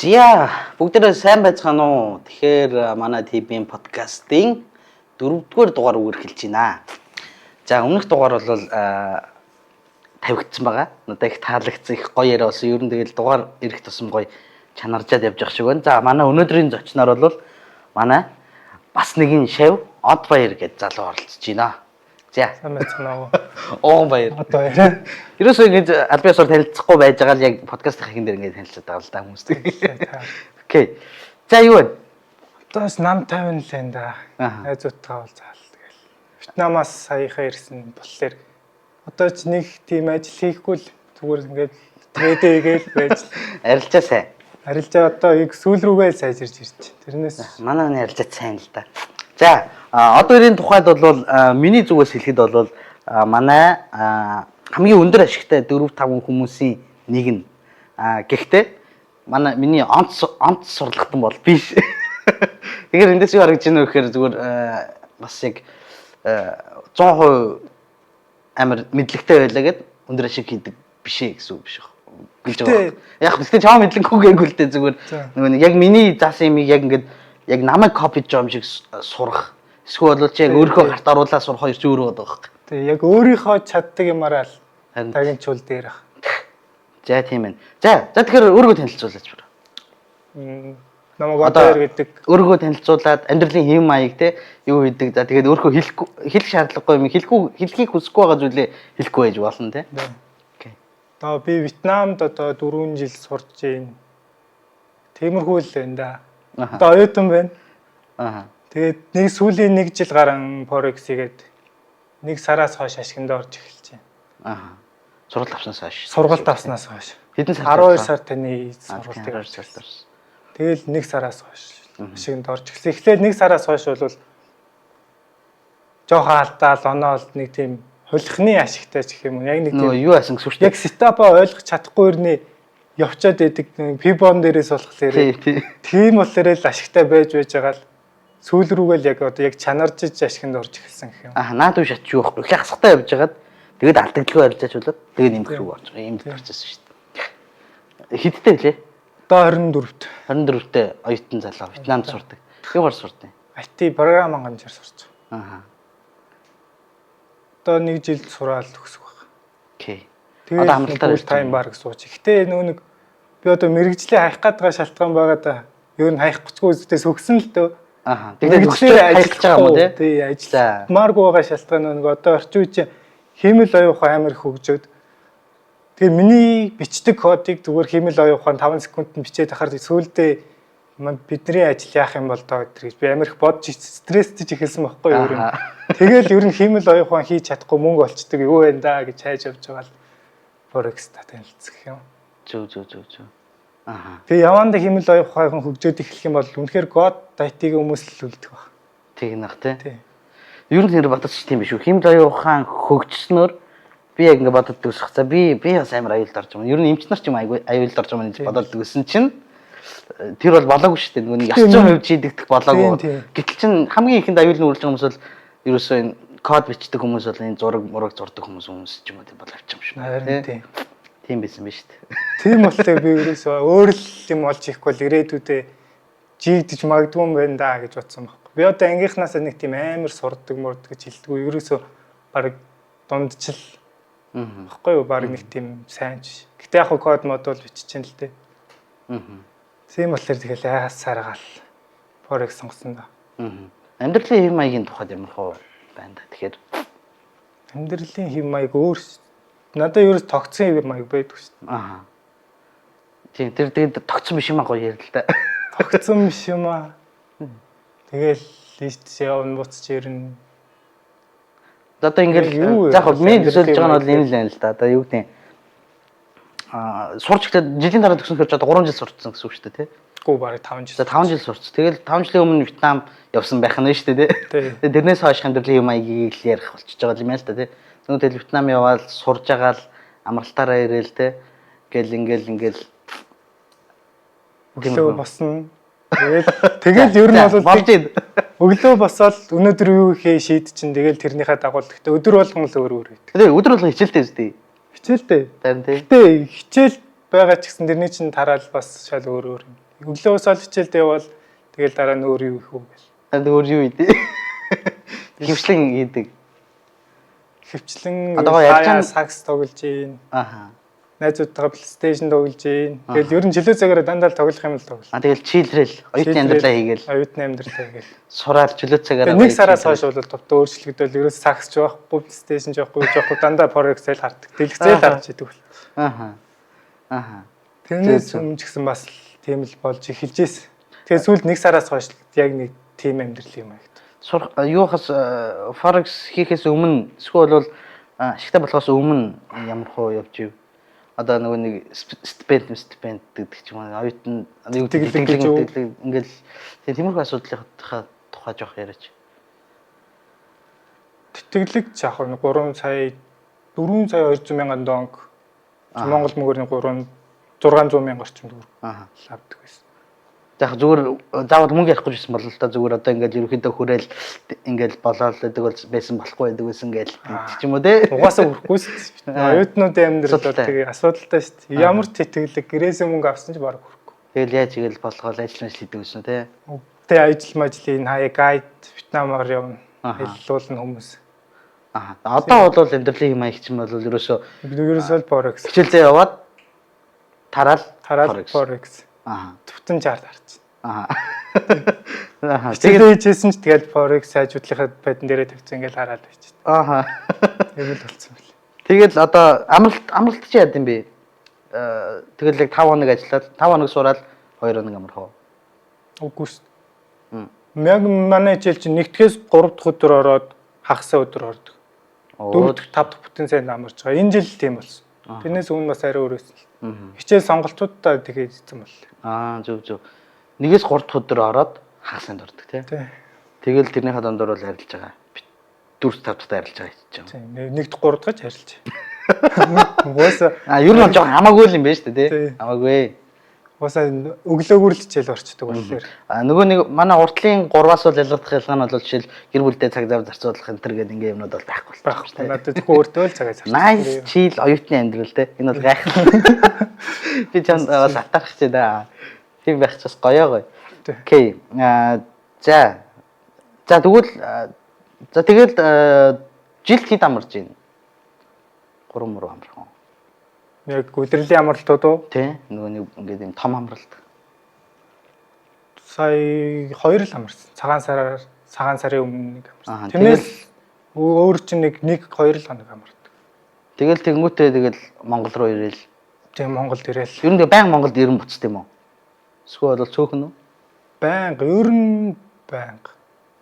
Зя, бүгдээрээ сайн байцгаана уу? Тэгэхээр манай ТV-ийн подкастын дөрөвдүгээр дугаар үгээр эхэлж байна. За, өмнөх дугаар бол тавигдсан байгаа. Надад их таалагдсан, их гоё яриа болсон. Ер нь тэгэл дугаар ирэх тусам гоё чанаржаад явж байгаа шиг байна. За, манай өнөөдрийн зочноор бол манай бас нэгэн шав Од Баяр гэж залуу оролцож байна. За. Сайн байцгаана уу? Оон Баяр. Од Баяр. Ерөөсөө ингэж аль биесээр танилцахгүй байж байгаа л яг подкастын хин дээр ингэж танилцаад байгаа л да хүмүүс. Okay. За, юу вэ? Одоос нам 50 л энэ да. Найзуудтайгаа бол заал тэгэл. Вьетнамаас саяхаа ирсэн болохоор одоо ч нэг тийм ажил хийхгүй л зүгээр ингээд trade хийгээл байж. Арилжаа сайн. Арилжаа одоо яг сүүл рүүгээ л сайжирч ирж байна. Тэрнээс манай хүний арилжаа сайн л да. За, одоо ерийн тухайд бол миний зүгээс хэлэхэд бол манай хамгийн өндөр ашигтай 4 5 хүмүүсийн нэг нь. Гэхдээ манай миний онц онц сурлагтан бол биш. Тэгэхээр эндээс юу харагдаж байна вэ гэхээр зүгээр бас яг 100% амар мэдлэгтэй байлаа гэд өндөр ашиг хийдэг биш ээ гэсэн үг биш гэж байгаа. Яг гэхдээ чам мэдлэггүй гээгүй л дээ, зүгээр нөгөө нэг яг миний заасан юмыг яг ингээд яг намайг copy хийж байгаа юм шиг сурах. Эсвэл бол чи яг өөрийнхөө гарт оруулаад сурах хоёр ч өөр байгаа байхгүй. Тэг яг өөрийнхөө чаддаг юмараа л тагинчул дээр ах. За, тийм байна. За, за, тэгэхээр өөрийгөө танилцуулаач бүр. Намайг Од Баяр гэдэг. Өөрийгөө танилцуулаад амьдралын хэв маяг те юу хийдэг. За, тэгээд өөрийнхөө хэлэхгүй хэлэх шаардлагагүй юм хэлэхгүй хэлхийг хүсэхгүй байгаа зүйлээ хэлэхгүй байж болно те. Okay. Одоо би Вьетнамд одоо 4 жил сурч байна. Тиймэрхүү л байна да. Одоо оюутан байна. Тэгээд нэг сүүлийн нэг жил гарan Forex хийгээд нэг сараас хойш ашиганд орж эхэлж байна. Сургалт авснаас хойш. Сургалт авснаас хойш. Хэдэн сар? 12 сар таны сургалтыг авч эхэлсэн. Тэгэл нэг сараас хойш ашиганд орж эхэлсэн. Эхлээд нэг сараас хойш бол жоохон алдаал оноол нэг тийм хулихны ашигтай ч гэх юм уу. Яг нэг тийм юу асан гэсэн үг шүү дээ. Яг setup аа ойлгож чадахгүй өрний явчаад идэг Fibon дээрээс болохоор тийм болохоор л ашигтай байж байгаа л сүүл рүүгээ л яг одоо яг чанаржиж ашиганд орж эхэлсэн гэх юм. Аа, наад үе шат юу байхгүй. Их хасахтаа явж байгаад тэгээд алдагдлгүй арилжаач болоод тэгээд нэмэх рүү орж байгаа юм процесс шүү дээ. Хэдтэй лээ? Одоо 24-т. 24-т оюутан залуу Вьетнамд сурдаг. Юугаар сурдаг? IT програм хангамжаар сурч байгаа. Одоо нэг жил сураал төгсөх байх. Okay. Одоо амралтаар time bar сууч. Гэтэ нөө нэг би одоо мэрэгжлээ хайх гээд байгаа шалтгаан байгаа да. Юу н хайх гэчгүй зүтээс хөгсөн л дөө. Тэгээд мэрэгжлээ ажиллаж байгаа юм уу те? Тий, ажилламааргүй байгаа шалтгаан нэг одоо орчин үеийн хиймэл оюун ухаан амар их хөгжөөд. Тэгээ миний бичдэг кодыг зүгээр хиймэл оюун ухаан 5 секундэд бичээд ахаар сүүлдээ бидний ажил яах юм бол доо гэж би амар их бодож стресстэй эхэлсэн байхгүй юу ер нь. Тэгэл ер нь хиймэл оюун ухаан хийж чадахгүй мөнгө олчдөг юу вэ да гэж хайж явж байгаа л Forex та танилцах юм. Зөв зөв зөв зөв. Тэгээ явандаа хиймэл оюун ухаан хөгжөөд эхлэх юм бол үнэхээр God IT-г хүмүүс л үлдэх баг. Тэг нах тий. Ер нь тэр бодож тийм биш үү? Хиймэл оюун ухаан хөгжснөөр би яг ингэ бодод төгсөх. За, би бас амар аюулд орж байгаа. Ер нь эмч нар ч юм аюулд орж байгаа гэж бодоод төгссөн чинь тэр бол болоогүй шүү дээ. Нөгөө нэг 900% шийдэгдэх болоогүй. Гэтэл чин хамгийн ихэнд аюул нь үргэлж хүмүүс бол ерөөсөө энэ код бичдэг хүмүүс бол энэ зураг мураг зурдаг хүмүүс ч юм уу тийм бол авчих юм шиг. Тийм. Тийм байсан биз шүү дээ. Тийм болохоор би ерөөсөө өөр л юм олж хийхгүй бол ирээдүйдээ жигдэж магадгүй юм байна да гэж бодсон байхгүй. Би одоо ангийнхнаасаа нэг тийм амар сурдаг мурд гэж хэлдэггүй. Ерөөсөө баг дундчил баггүй юу? Баг нэг тийм сайн ч. Гэтэ яг код мод бол бичиж чинь л дээ. Тийм болохоор тэгэл айхас саргаал Forex сонгосон да. Амьдралын хэв маягийн тухайд ямар хуу байна да. Тэгэхээр амьдралын хэв маяг өөр надад ерөөс тогтсон хэв маяг байдаг шүү дээ. Тийм, тэр тэгээд тогтсон биш юм аа гоё ярил л да. Тогтсон биш юм аа. Тэгэл ийш явна буцаж ирнэ. Одоо ингээл за яг миний төсөөлж байгаа нь бол энэ л байна л да. Одоо юу гэдэг сурч эхлээд жилийн дараа төгсөн хэрэг одоо 3 жил сурчсан гэсэн үг шүү дээ тий. Үгүй, бараг 5 жил. За, 5 жил сурч. Тэгэл 5 жилийн өмнө Вьетнам явсан байх нь шүү дээ тий. Тэгээд тэрнээс хойш амьдралын юм маягийг л ярих болчихж байгаа юм байна л да тий. Тэгвэл тэгэл Вьетнам яваал сурж байгаа л амралтаараа ирээл тий. Гэл ингээл ингээл өглөө босно. Тэгэл ер нь бол болж байна. Өглөө босоод өнөөдөр юу хийхээ шийд чинь тэгэл тэрнийхээ дагуу. Гэхдээ өдөр болгон л өөр өөр хийдэг. Тэгээ өдөр болгон хичээлтэй үстэй. Хичээлтэй. Харин тий. Гэтэ хичээл байгаа ч гэсэн тэрний чинь тараал бас шал өөр өөр юм. Өглөө усаал хичээлдээ явбал тэгэл дараа нь өөр юу их үү гэл. Тэг өөр юу идэв? Хөвчлэн хийдэг. Хөвчлэн Одоо ярьж байгаа- сакс тоглож гин. Аха. Найзуудтайгаа PlayStation тоглож гин. Тэгэл ер нь чөлөө цагаараа дандаа л тоглох юм л тоглол. А тэгэл чийлрэл оюутны амьдралаа хийгээл Оюутны амьдралаа хийгээл. сураал чөлөө цагаараа. Тэгээ нэг сараас хойш бол товтоо өөрчлөгдөөл ерөөс сакс ч байхгүй, PlayStation ч байхгүй, ч байхгүй дандаа Forex л хардаг. Дэлгэцэл харж идэг бол. Аха. Аха. Тэрнээс өмнө ч гэсэн бас тийм л болж эхэлж ирсэн. Тэгээ сүүлд нэг сараас хойш яг нэг тийм амьдрал юм аа. Сурах юухаас Forex хийхээс өмнө эсвэл бол ашигтай болохоос өмнө ямар хуу явж ив? Одоо нөгөө нэг стипенд гэдэг ч юм уу оюутан одоо юу гэдэг Тэтгэлэг гэж үү? тэтгэлэг ингээл тиймэрхүү асуудлынхаа тухай жоох яриач. Тэтгэлэг ч яг нь 3 сая 4 сая 200 мянган донг Монгол мөнгөөр нь 3 600 мянга орчим төгрөг Аха. авдаг байсан. За яг зүгээр заавал мөнгө ярихгүй ч гэсэн болол та зүгээр одоо ингээл ерөнхийдөө хүрээл ингээл болоод л байдаг бол байсан болохгүй байдаг байсан гээл гэдэг ч юм уу те. Угаасаа хүрхгүй шүү дээ. Оюутнуудын амьдрал бол Асуудалтай. тэгээ асуудалтай шүү дээ. Ямар ч тэтгэлэг гэрээсээ мөнгө авсан ч баг хүрхгүй. Тэгэл яаж игээл болгоол ажил ажил хийдэг байсан те. Тэгээ ажил мажлын хаяа гайд Вьетнамаар явна. Аха. Хэллүүлнэ хүмүүс. Аха. Одоо бол амьдралын хэм маяг чинь бол ерөөсөө Бид ерөөсөө л Forex. хичээлдээ яваад тараал Тараал Forex. Forex. Аха. Төвтөн чарт харч. Аха. Аха. Тэгээд Тэгээд хийжсэн ч тэгэл Forex сайжуудлынхаа байдан дээрээ тавьсан ингээл хараад байчих. аха. Тийм л болсон байл. Тэгэл одоо амралт чи яд юм бэ? Тэгэл яг 5 хоног ажиллаад 5 хоног сураад 2 хоног амрах уу? Үгүй шүү. Мм. Яг манай хичээл чинь нэгдгээс 3 дахь өдөр ороод хагасаа өдөр ордог. Оо. 4 дахь 5 дахь бүтэн сайн амарч байгаа. Энэ жил л тийм болсон. Тэрнээс өмнө бас арай өөр байсан л. Мгм. Хичээл сонголтуудаа тэгээд хийсэн бол. Аа зөв зөв. Нэгээс 3 дахь өдөр ороод хагас санд ордог тий. Тий. Тэгэл тэрнийхээ дундуур бол арилж байгаа. 4 5 дахь арилж байгаа гэж байна. Тийм. Нэг дахь 3 дахь харилж. Угаасаа А ер нь бол жоохон хамаагүй л юм байна шүү дээ тий. Тий. Хамаагүй. угаасаа өглөөгөр л хичээл орчдөг болохоор. А нөгөө нэг манай уртлын 3-аас бол ялгагдах ялгаа нь бол жишээл гэр бүлдээ цаг зав зарцуулах энэ төр гэдэг ингээ юмнууд бол байхгүй л Байхгүй. Надад зөвхөн өөртөө л цагаа зарцуулдаг. Nice chill оюутны амьдрал те. Энэ бол гайхалтай. Би чамд бас атарах чи да. Тийм байх ч бас гоё гоё. Тий. Окей. А за. За тэгвэл за тэгэл жилд хэд амарч байна? 3 мөр амрах уу? Яг өдрлийн амралтууд уу? Тэ? Нөгөө нэг ингээд юм том амралт. Сая хоёр л амарсан. Цагаан сараар цагаан сарын өмнө нэг Аха, амарсан. Тэрнээс өөр чинь нэг нэг хоёр л хоног амардаг. Тэгэл тэгэнгүүтээ тэгэл Монгол руу ирээл. Тийм Монголд ирээл. Ер нь тэгээ баян Монголд ирэн буцт юм уу? Эсвэл бол цөөхөн үү? Байнга, ер нь байнга.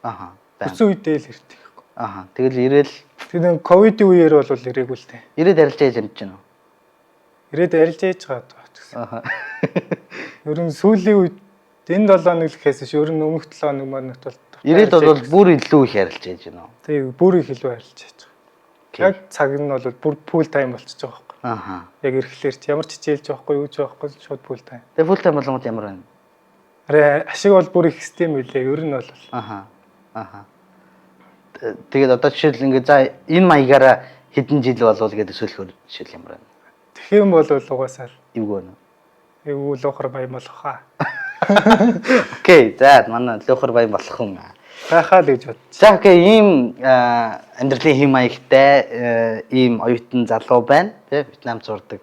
Аха. Баян. Өсөн үедээ л ирдэг. Аха. Тэгэл ирээл Тэр нэг ковидын үеэр бол ирээгүй л дээ. ирээд арилж яаж амжиж байна уу? Ирээд арилж яж байгаа гэсэн. Аха. Ер нь сүүлийн үед энэ 7 хоног л гэхээс биш ер нь өмнөх 7 хоног моногт бол Ирээд бол бүр илүү их арилж яаж байна уу? тийм бүр их илүү арилж яж байгаа. Яг цаг нь бол бүр full time болчихж байгаа байхгүй. Аха. Яг ирэхлээр чи ямар ч хичээлж байхгүй юу ч байхгүй шууд full time. Тэгээ full time болгонд ямар байна? Арай ашиг бол бүр их систем үлээ. Ер нь бол Аха. Аха. Тэгээд одоо жишээл ингээ за энэ маягаараа хэдэн жил болвол гэдэг төсөөлөхөр жишээл ямар байна? Тэгэх юм бол угаасаа л Эвгүй байна. эвгүй луухар баян болох хаа. Окей. За манай луухар баян болох юм. Байхаа л гэж бодчих. За окей, ийм амьдралын хэм маягтай ийм оюутан залуу байна. Тэ Вьетнамд сурдаг,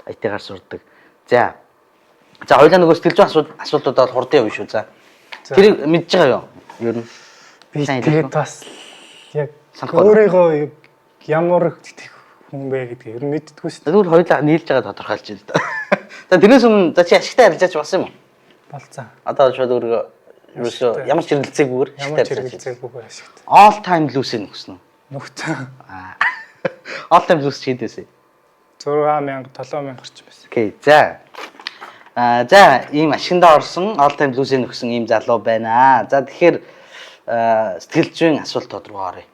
IT-гаар сурдаг. За. За хоёлаа нөгөө сэтгэл зүйн асуултуудаа бол хурдан явна шүү. За. За. Тэрийг мэдж байгаа юу? Ер нь. Би Сайн тэгээд хэлэх үү? бас яг Санахгүй. өөрийгөө яг ямар их хүн бэ гэдгийг ер нь мэддэггүй шүү дээ. Тэгвэл хоёлаа нийлж байгаа тодорхойлж байна л да. За тэрнээс өмнө за чи ашигтай арилжаач болсон юм уу? Болцсон. Одоо шууд өөрийгөө ерөөсөө Ашигтай. ямар ч хэрэгэлцээгүйгээр Ямар ч ашигтай арилжаач. хэрэгэлцээгүйгээр ашигтай. All time lose-ийг нөхсөн үү? Нүгтэн Аа. All time lose чи хэдээсэй? 6000 7000 гарч байсан. Окей, за. Аа за ийм ашигандаа орсон, all time lose-ийг нөхсөн ийм залуу байна. За тэгэхээр сэтгэл зүйн асуултууд руу оръё.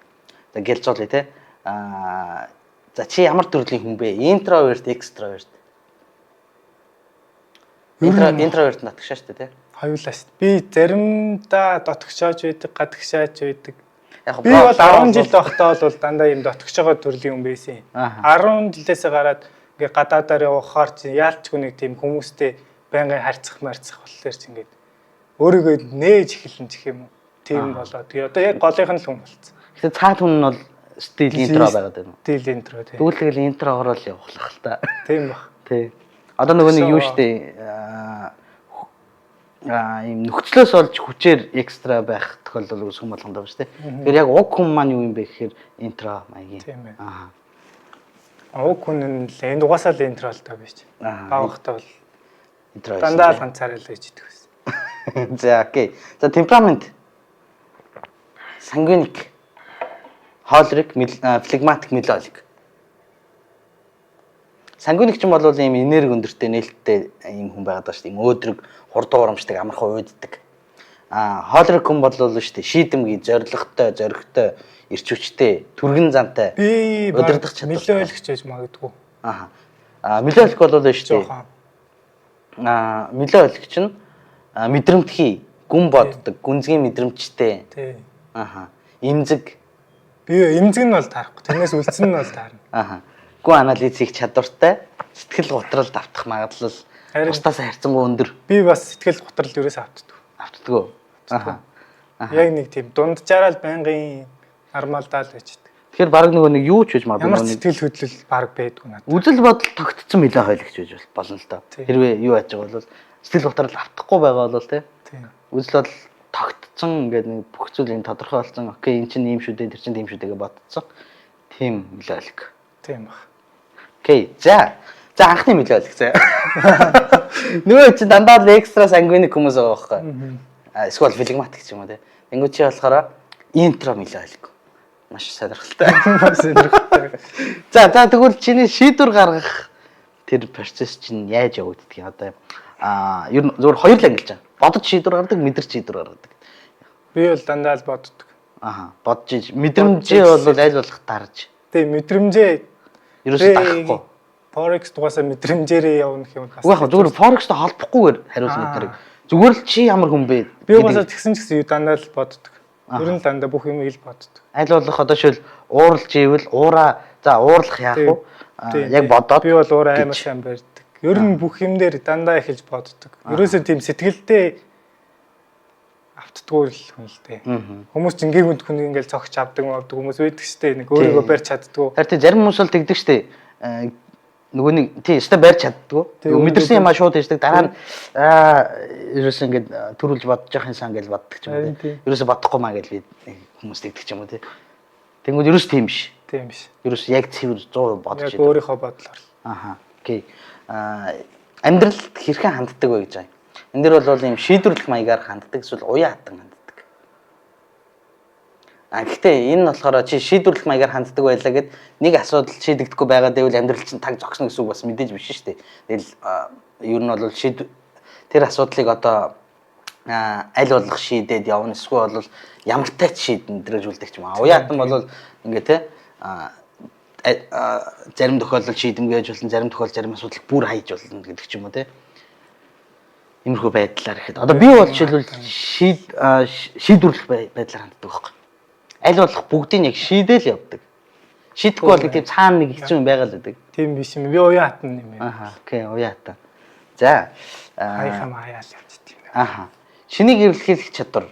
За гэлзуулъя те. Аа за чи ямар төрлийн хүн бэ? Introvert, extrovert? Introvert натгшаа шүү дээ те. Хоёулаа шүү. Би заримдаа дотгошоож байдаг, гадагшааж байдаг. Яг Би бол 10 жил байхдаа бол дандаа ийм дотгошоогоо төрлийн хүн байсан. Ааха. 10 жилээсээ гараад ингээ гадаадаар явахаар чи яалчгүй нэг тийм хүмүүстэй Байнгын харьцах марцах болохоор ч ингээд өөрийгөө нээж эхэлнэ гэх юм уу. Тийм болоо. Тэгээ одоо яг голынх нь л хүн болцсон. Гэтэ цаад хүн нь бол still intro байгаад байна уу? Still intro тий. Тэгвэл тэгэл intro-гоор л явах л та. Тийм баг. Тий. Одоо нөгөө нэг юу штэ ийм нөхцлөөс олж хүчээр extra байх тохиолдол үүсгэн болгонд байгаа штэ. Тэгэхээр яг уг хүн маань юу юм бэ гэхээр intro маягийн. Тийм ээ. Аа. Уг хүн нь л энд угаасаа л intro л доо биш. Баавахтаа бол Intro. Дандаа л ганцаараа л байж идэх байсан. За okay. За темперамент. Sanguinic. Choleric, phlegmatic, melancholic. Sanguinic ч юм бол ийм энерги өндөртэй нээлттэй ийм хүн байгаад байгаа шүү дээ. Ийм өөдрөг, хурдан урамшдаг, амархан уйддаг. Choleric хүн бол шүү дээ. Шийдэмгий, зоригтой, зоригтой, эрч хүчтэй, түргэн зантай. Би удирдах чадвартай. Melancholic байж магадгүй. Аа. Melancholic бол шүү дээ. Melancholic чинь мэдрэмтгий, гүн боддог, гүнзгий мэдрэмжтэй. Тий. Аа. Эмзэг. Би эмзэг нь бол таарахгүй. Тэрнээс үлдсэн нь бол таарна. Аа. Гүн анализ хийх чадвартай, сэтгэл готрол давтах магадлал бусдаас харьцангуй өндөр. Би бас сэтгэл готрол ерөөсөө автдаггүй. Автдаггүй. Аа. Яг нэг тийм дунджаараа л байнгын нормалдаа л байж байдаг. Тэгэхээр баг нөгөө нэг юу ч гэж магадгүй Ямар сэтгэл хөдлөл баг байдгүй надад. Үзэл бодол тогтцсон melancholic гэж болно л доо. Хэрвээ юу яаж байгаа бол сэтгэл готрол автахгүй байгаа бол тий. Үзэл бодол тогтцсон ингээд нэг бүх зүйл юм тодорхой болсон. Okay, эн чинь ийм шүү дээ, тэр чинь тийм шүү дээ гэж бодцсон. Тийм melancholic. Тийм баг. Okay. За. За анхны melancholic заа. Нөгөө чинь дандаа л extra sanguinic хүмүүс байгаа байхгүй. Эсвэл phlegmatic ч юм уу тий. Тэнгүү чи болохоор intro melancholic. Маш сонирхолтой. Маш сонирхолтой. За за тэгвэл чиний шийдвэр гаргах тэр процесс чинь яаж явагддаг юм одоо ер нь зөвхөн хоёр л ангилж байгаа. Бодож шийдвэр гаргадаг, мэдэрч шийдвэр гаргадаг. Би бол дандаа л боддог. Аа, бодож мэдрэмжээ бол аль болох дарж. Тийм, мэдрэмжээ ерөөсөө дарахгүй. Forex дугаасаа мэдрэмжээрээ явна гэх юм бас. Үгүй яг зүгээр Forex-тай холбохгүйгээр хариулна гэдэрэг. Зүгээр л чи ямар хүн бэ? Би угаасаа тэгсэн ч гэсэн дандаа л боддог. Ер нь дандаа бүх юмыг л боддог. Аль болох одоо шил ууралж ивэл уураа за уурлах яах вэ? Яг бодоод би бол уураа амар сайн барьдаг. Ер нь бүх юм дээр дандаа эхэлж боддог. Ерөөсөө тийм сэтгэлдээ автдаггүй л хүн л дээ. Хүмүүс ч ингийн хүнд хүн ингээл цогч авдаг авдаг хүмүүс байдаг штэ. Нэг өөрийгөө барьж чаддгүй. Харин тийм зарим хүмүүс бол тэгдэг штэ. Нөгөө нэг тий өстой барьж чаддгүй. Мэдэрсэн юмаа шууд хийждэг. Дараа нь ерөөсөө ингээд төрүүлж бодож явах юмсан гэж боддог ч юм уу тий. Ерөөсөө бодохгүй маа гэж би хүмүүс тэгдэг ч юм уу тий. Тэнгүүд ерөөс тийм биш. Тийм биш. Ерөөс яг цэвэр 100% бодож Яг өөрийнхөө бодлоор. Аха. Okay. Амьдралд хэрхэн ханддаг вэ гэж байгаа юм. Энэ дэр бол ийм шийдвэрлэх маягаар ханддаг эсвэл уян хатан ханддаг. Гэхдээ энэ нь болохоор чи шийдвэрлэх маягаар ханддаг байлаа гэд нэг асуудал шийдэгдэхгүй байгаа гэвэл амьдрал чинь таг зогсно гэсэн үг бас мэдээж биш шүү дээ. Тэгэл ер нь бол тэр асуудлыг одоо аль болох шийдээд явна эсвэл бол ямартай ч шийдэн дэрэж үлдэх юм аа. Уян хатан бол ингээ те зарим тохиолдолд шийдэмгээж болно, зарим тохиолдолд зарим асуудал бүр хайж болно гэдэг ч юм уу те. Иймэрхүү байдлаар ихэд одоо би бол жишээлбэл шийдвэрлэх байдлаар ханддаг байхгүй. Аль болох бүгдийг яг шийдэл явдаг. Шийдэхгүй бол тийм цаана нэг хэцүү юм байгаа л байдаг. Тийм биш юм. Би уян хатан юм байна. Аха, okay, уян хатан. За, хаяхаа хаяал явчих юм. Аха. Шинийг эрэлхийлэх чадвар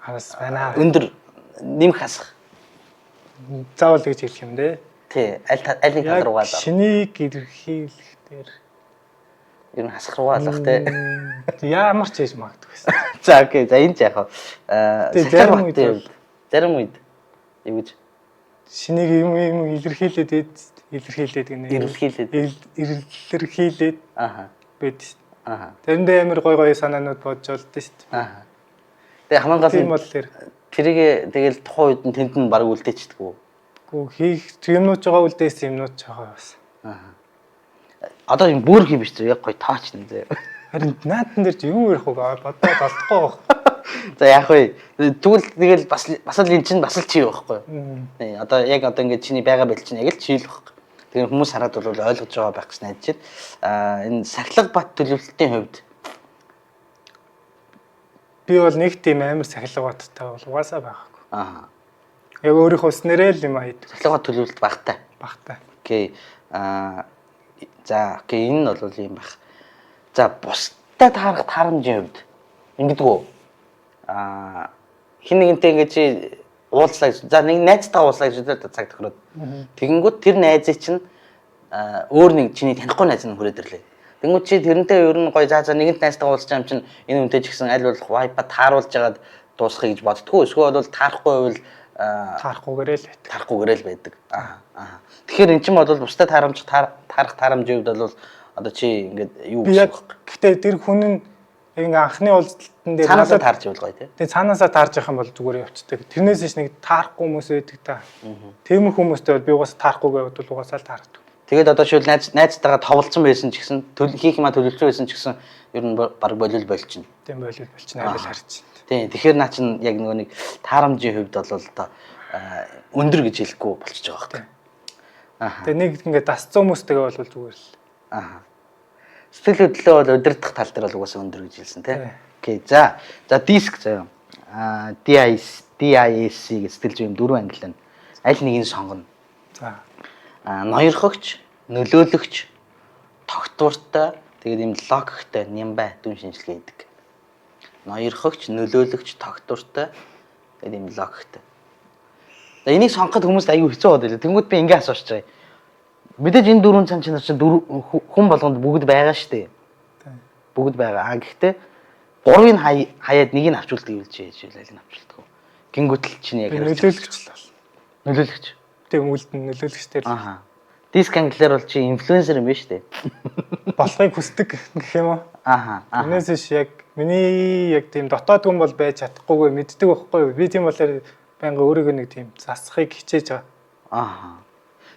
хагас байна. Өндөр нэмэх хасах. Заавал гэж хэлэх юм дээ. Тий, аль нэг тал руугаа л. Шинийг эрэлхийлэх дээр ер нь хасах руугаа алах тий. Ямар ч хийж магадгүй байсан. За okay. За энэ ч яг зарим үед зарим үед юу гэж шинийг юм юм илэрхийлээд илэрхийлээд гинэ. Илэрхийлээд аха байд шүү. Аха. Тэрэндээ амар гой гой санаанууд бодж болдсон шүү дээ. Аха. Тэгээ хамгийн гол нь бол тэр тэрийг тэгэл тухайн үед нь тэнд нь баг үлдээчдэг үү? Гүү хийх юмнууд байгаа үлдээсэн юмнууд ч байгаа бас. Аха. Одоо юм бүр хий биш зү яг гоё тооч нэ зэ. Харин наатан дээр чи юу ярих вэ? Бодоод олдохгүй байх. За яах вэ? Тэгвэл тэгэл бас л эн чинь бас л чи байхгүй юу? Тий. Одоо яг одоо ингээд чиний байгаа байдал чинь яг л чи л байхгүй. Тэгэхээр хүмүүс хараад бол ойлгож байгаа байх гэж найдаж байна. Энэ сахилга бат төлөвлөлтийн хувьд би бол нэг тийм амар сахилга баттай бол угаасаа байгаагүй. Аа. Яг өөрийнхөө өснөрөө л юм аа. Сахилга бат төлөвлөлт багтай. Багтай. Okay. За okay, энэ нь бол юм байх. За, бусдад таарах таарамжийн хувьд ингэдэг үү? Хин нэгэнтэй ингэж чи уулзлаа гэж. За, нэг найзтайгаа уулзлаа гэж үзээ цаг тохироод. Тэгэнгүүт тэр найзыг чинь өөр нэг чиний танихгүй найз нь хүрээд ирлээ. Тэнгүүт чи тэрнтэй ер нь гоё, за за нэгэнт найзтайгаа уулзч байгаа юм чинь энэ үнтэй ч гэсэн аль болох vibe тааруулж хагаад дуусгахыг гэж боддгоо. Эсвэл бол таарахгүй байвал Таарахгүйгээрээ л байдаг. Таарахгүйгээрээ л байдаг. Аа. Тэгэхээр эн чинь бол бусдад таарамж таарах таарамжийн хувьд бол одоо чи ингээд юу гэсэн үг вэ? Гэхдээ тэр хүн нь ингээ анхны уулзалтан дээр цаанаасаа таарч ивэл гоё, тий. Тэгээ цаанаасаа таарж явах юм бол зүгээр явцдаг. Тэрнээс иш нэг таарахгүй хүмүүс байдаг та. Тиймэр хүмүүстэй бол би угаасаа таарахгүйгээ бодвол угаасаа л таардаг. Тэгээд одоо шил найзтайгаа товлцсон байсан ч гэсэн, хийх юмаа төлөвлөсөн байсан ч гэсэн ер нь баг болол болчихно. Тийм, болол болчихно, арай л харж байна. Тийм. Тэгэхээр наа чин яг нөгөө нэг таарамжийн хувьд бол одоо өндөр гэж хэлэхгүй болчихж байгаа байхгүй. Аа. Тэгээ нэг ингээд дасцсан хүмүүстэйгээ бол зүгээр л. Аа. Сэтгэл хөдлөлөө бол удирдах тал дээр бол угаасаа өндөр гэж хэлсэн, тий. Окей. За. За, DISC заяа. DIS DISC гэж сэтгэл зүйн дөрвөн англи байна. Аль нэгийг сонгоно? За. Ноёрхогч, нөлөөлөгч, тогтвортой, тэгээд ийм логиктой, нямбай дүн шинжилгээ хийдэг. Ноёрхогч, нөлөөлөгч, тогтвортой, тэгээд ийм логиктой. За, энийг сонгоход хүмүүст аюу хэцүү байгаад байлаа. Тэнгүүд би ингэ асууж байгаа. Мэдээж энэ дөрвөн цан чанар чинь хүн болгонд бүгд байгаа шүү дээ. Бүгд байгаа. А гэхдээ гурвыг хаяад нэгийг авчулдаг гэвэл чи яаж алийг авчулдаг вэ? Гингүүтэл чиний яг нөлөөлөгч л бол. Нөлөөлөгч. Тийм, үлд нь нөлөөлөгч дээр. Аа. DISC англиар бол чи инфлюенсер юм байна шүү дээ. Болохыг хүсдэг гэх юм уу? Ааха. Тэрнээс биш, яг миний яг тийм дотоод хүн бол байж чадахгүйг мэддэг байхгүй юу? Би тийм болохоор байнга өөрийгөө нэг тийм засахыг хичээж байгаа. Ааха.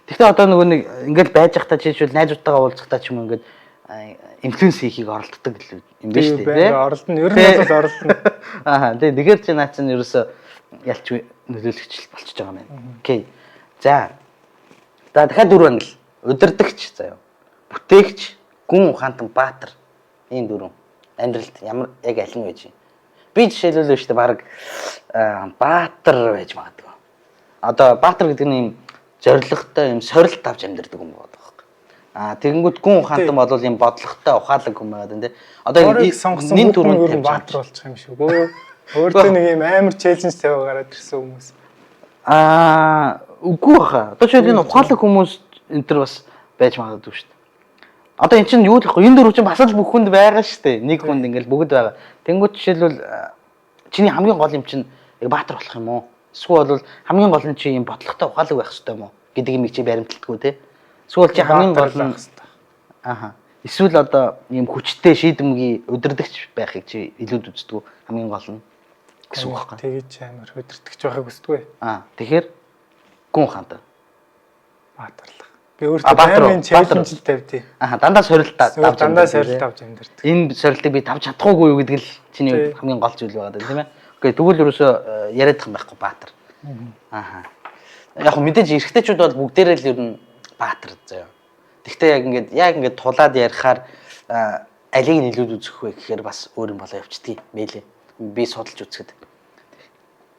Гэхдээ одоо нөгөө нэг ингээл байж байхдаа жишээлбэл найзуудтайгаа уулзахдаа ч юм ингээд influence хийхийг оролддог юм байна шүү дээ. Байнга оролдоно. Ер нь бол оролдоно. Ааха. Тэгэхээр чи наа чинь ерөөсөө ялч нөлөөлөгч болчихж байгаа юм байна. Окей. За. За, дахиад дөрөв англи. Удирдагч заяа. Бүтээгч, гүн ухаантан, баатар. Энэ дөрөв. Амьдралд ямар яг аль нь байж юм? Би жишээлбэл шүү дээ, баг баатар байж магадгүй. Одоо баатар гэдэг нь юм зоригтой, юм сорилт авч амьдардаг юм байна байхгүй. Тэгэнгүүт гүн ухаантан бол юм бодлоготой, ухаалаг хүн байгаа даа, тий. Одоо сонгосон энэ түрүүнд ер нь баатар болчих юм шиг. Өөртөө нэг юм амар challenge тавиа гараад ирсэн хүмүүс. Үгүй баха. Одоо жишээл энэ ухаалаг хүмүүс энэ төр бас байж магадгүй шүү дээ. Одоо эн чинь юу л гэхгүй, энэ дөрөв чинь бас л бүх хүнд байгаа шүү дээ. Нэг хүнд ингээл бүгд байгаа. Тэнгүүт жишээлбэл чиний хамгийн гол юм чинь яг баатар болох юм уу? Эсвэл бол хамгийн гол нь чи юм бодлоготой, ухаалаг байх хэрэгтэй юм уу гэдэг юмыг чи баримталдаггүй, те. Эсвэл чи хамгийн гол нь ааха. Эсвэл одоо ийм хүчтэй, шийдэмгий удирдагч байхыг чи илүүд үздэг хамгийн гол нь гэсэн үг байхгүй. Тэгэж амар удирдагч байхыг хүсдэггүй. Тэгэхээр гүн ухаантай. Баатарлах. Би өөртөө байнгын challenge тавьдیں۔ Аа, дандаа сорилт авч, дандаа сорилт авч амьдардаг. Энэ сорилтыг би тавьж чадахгүй юу гэдэг л чиний хамгийн гол зүйл байгаа даа, тийм ээ. Окей, тэгвэл ерөөсөө яриадах юм байхгүй, баатар. Ааха. Яг мэдээж эрэгтэйчүүд бол бүгдээрээ л ер нь баатар заяа. Тэгвэл яг ингээд тулаад ярихаар алийг нь илүүд үзэх вэ гэхээр бас өөр юм болоо явчихдгийг мэлээ. Би судалж үзэхэд.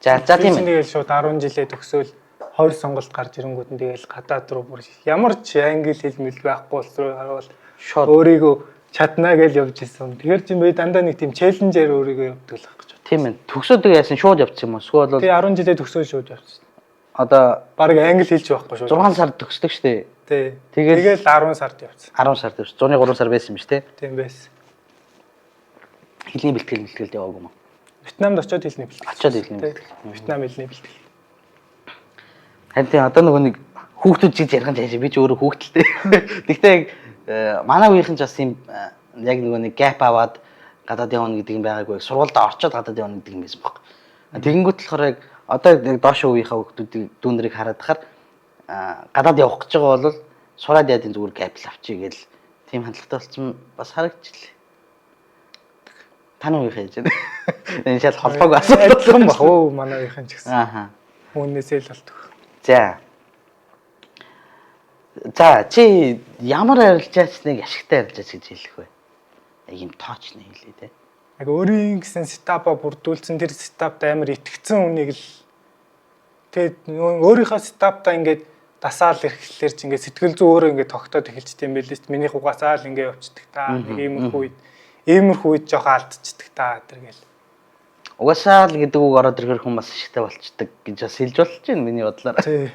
За за, тийм ээ. Тэгэл шууд 10 жилээ төгсөөл 20 сонголт гарч ирэнгүүт нь тэгэл гадаад руу бүр ямар ч англи хэл мэл байхгүй болсон харуул шууд өөрийгөө чаднаа гэж явж исэн. Тэгэхээр чи би дандаа нэг тийм challenge ээр өөрийгөө явдаг л гэж байна. Тийм ээ. Төгсөөд яасан, шууд явчихсан юм уу? Эсвэл бол Тий, 10 жилээ төгсөөд шууд явчихсан. Одоо Бараг англи хэлж байхгүй шууд. 6 сард төгсдөг шүү дээ. Тий. Тэгэл 10 сард явчихсан. 10 сард явчихсан. Зуны 3 сар байсан юм шүү, тий. Тийм байсан. Хэлний бэлтгэл бэлтгэлд яваагүй юм уу? Вьетнамд очиод хэлний бэлтгэл. Очиод хэлний бэлтгэл. Вьетнам хэлний бэлтгэл. Харин тийм, одоо нөгөө нэг хүүхдүүд чиг ярих нь цаашаа би ч өөрөө хүүхдэлтэй. Тэгтээ яг манай үеийнхэн ч бас юм яг нөгөө нэг gap аваад гадаад явна гэдэг юм байгаагүй. Сургуульд орчоод гадаад явна гэдэг юм байсан баг. Тэгэнгүүт болохоор яг одоо яг доош үеийнхээ хүүхдүүдийг дүүнэрийг хараад тахаар гадаад явах гэж байгаа бол сураад яадын, зүгээр gap л авчий гэл тийм хандлагатай болсон бас харагдчихлээ. Таны үеийнхээ яаж вэ? Энэ шал холбоогүй асуудал адилхан баг уу, манай үеийнхэн ч гэсэн. Ааха. Үүнээсээ л болдог. За. За, чи ямар арилжаач нэг ашигтай арилжаач гэж хэлэх вэ? Яг юм тоочны хэлээ те. Яг өөрийн гэсэн setup аа бүрдүүлсэн, тэр setup т амар итгэцэн үнийг л, тэгээд өөрийнхөө setup таа ингээд дасаал ирэхлээр чи ингээд сэтгэл зүй өөрөө ингээд тогтоод эхэлчихдэг юм байл л шүү дээ. Минийх угаасаа л ингээд явчихдаг та. Нэг иймэрхүү үед Иймэрхүү үед жоохон алдчихдаг та тэр гэл. Угаасаа л гэдэг үг ороод ирэхээр хүн бас ашигтай болчдөг гэж бас хэлж болж байна миний бодлоор. Тий.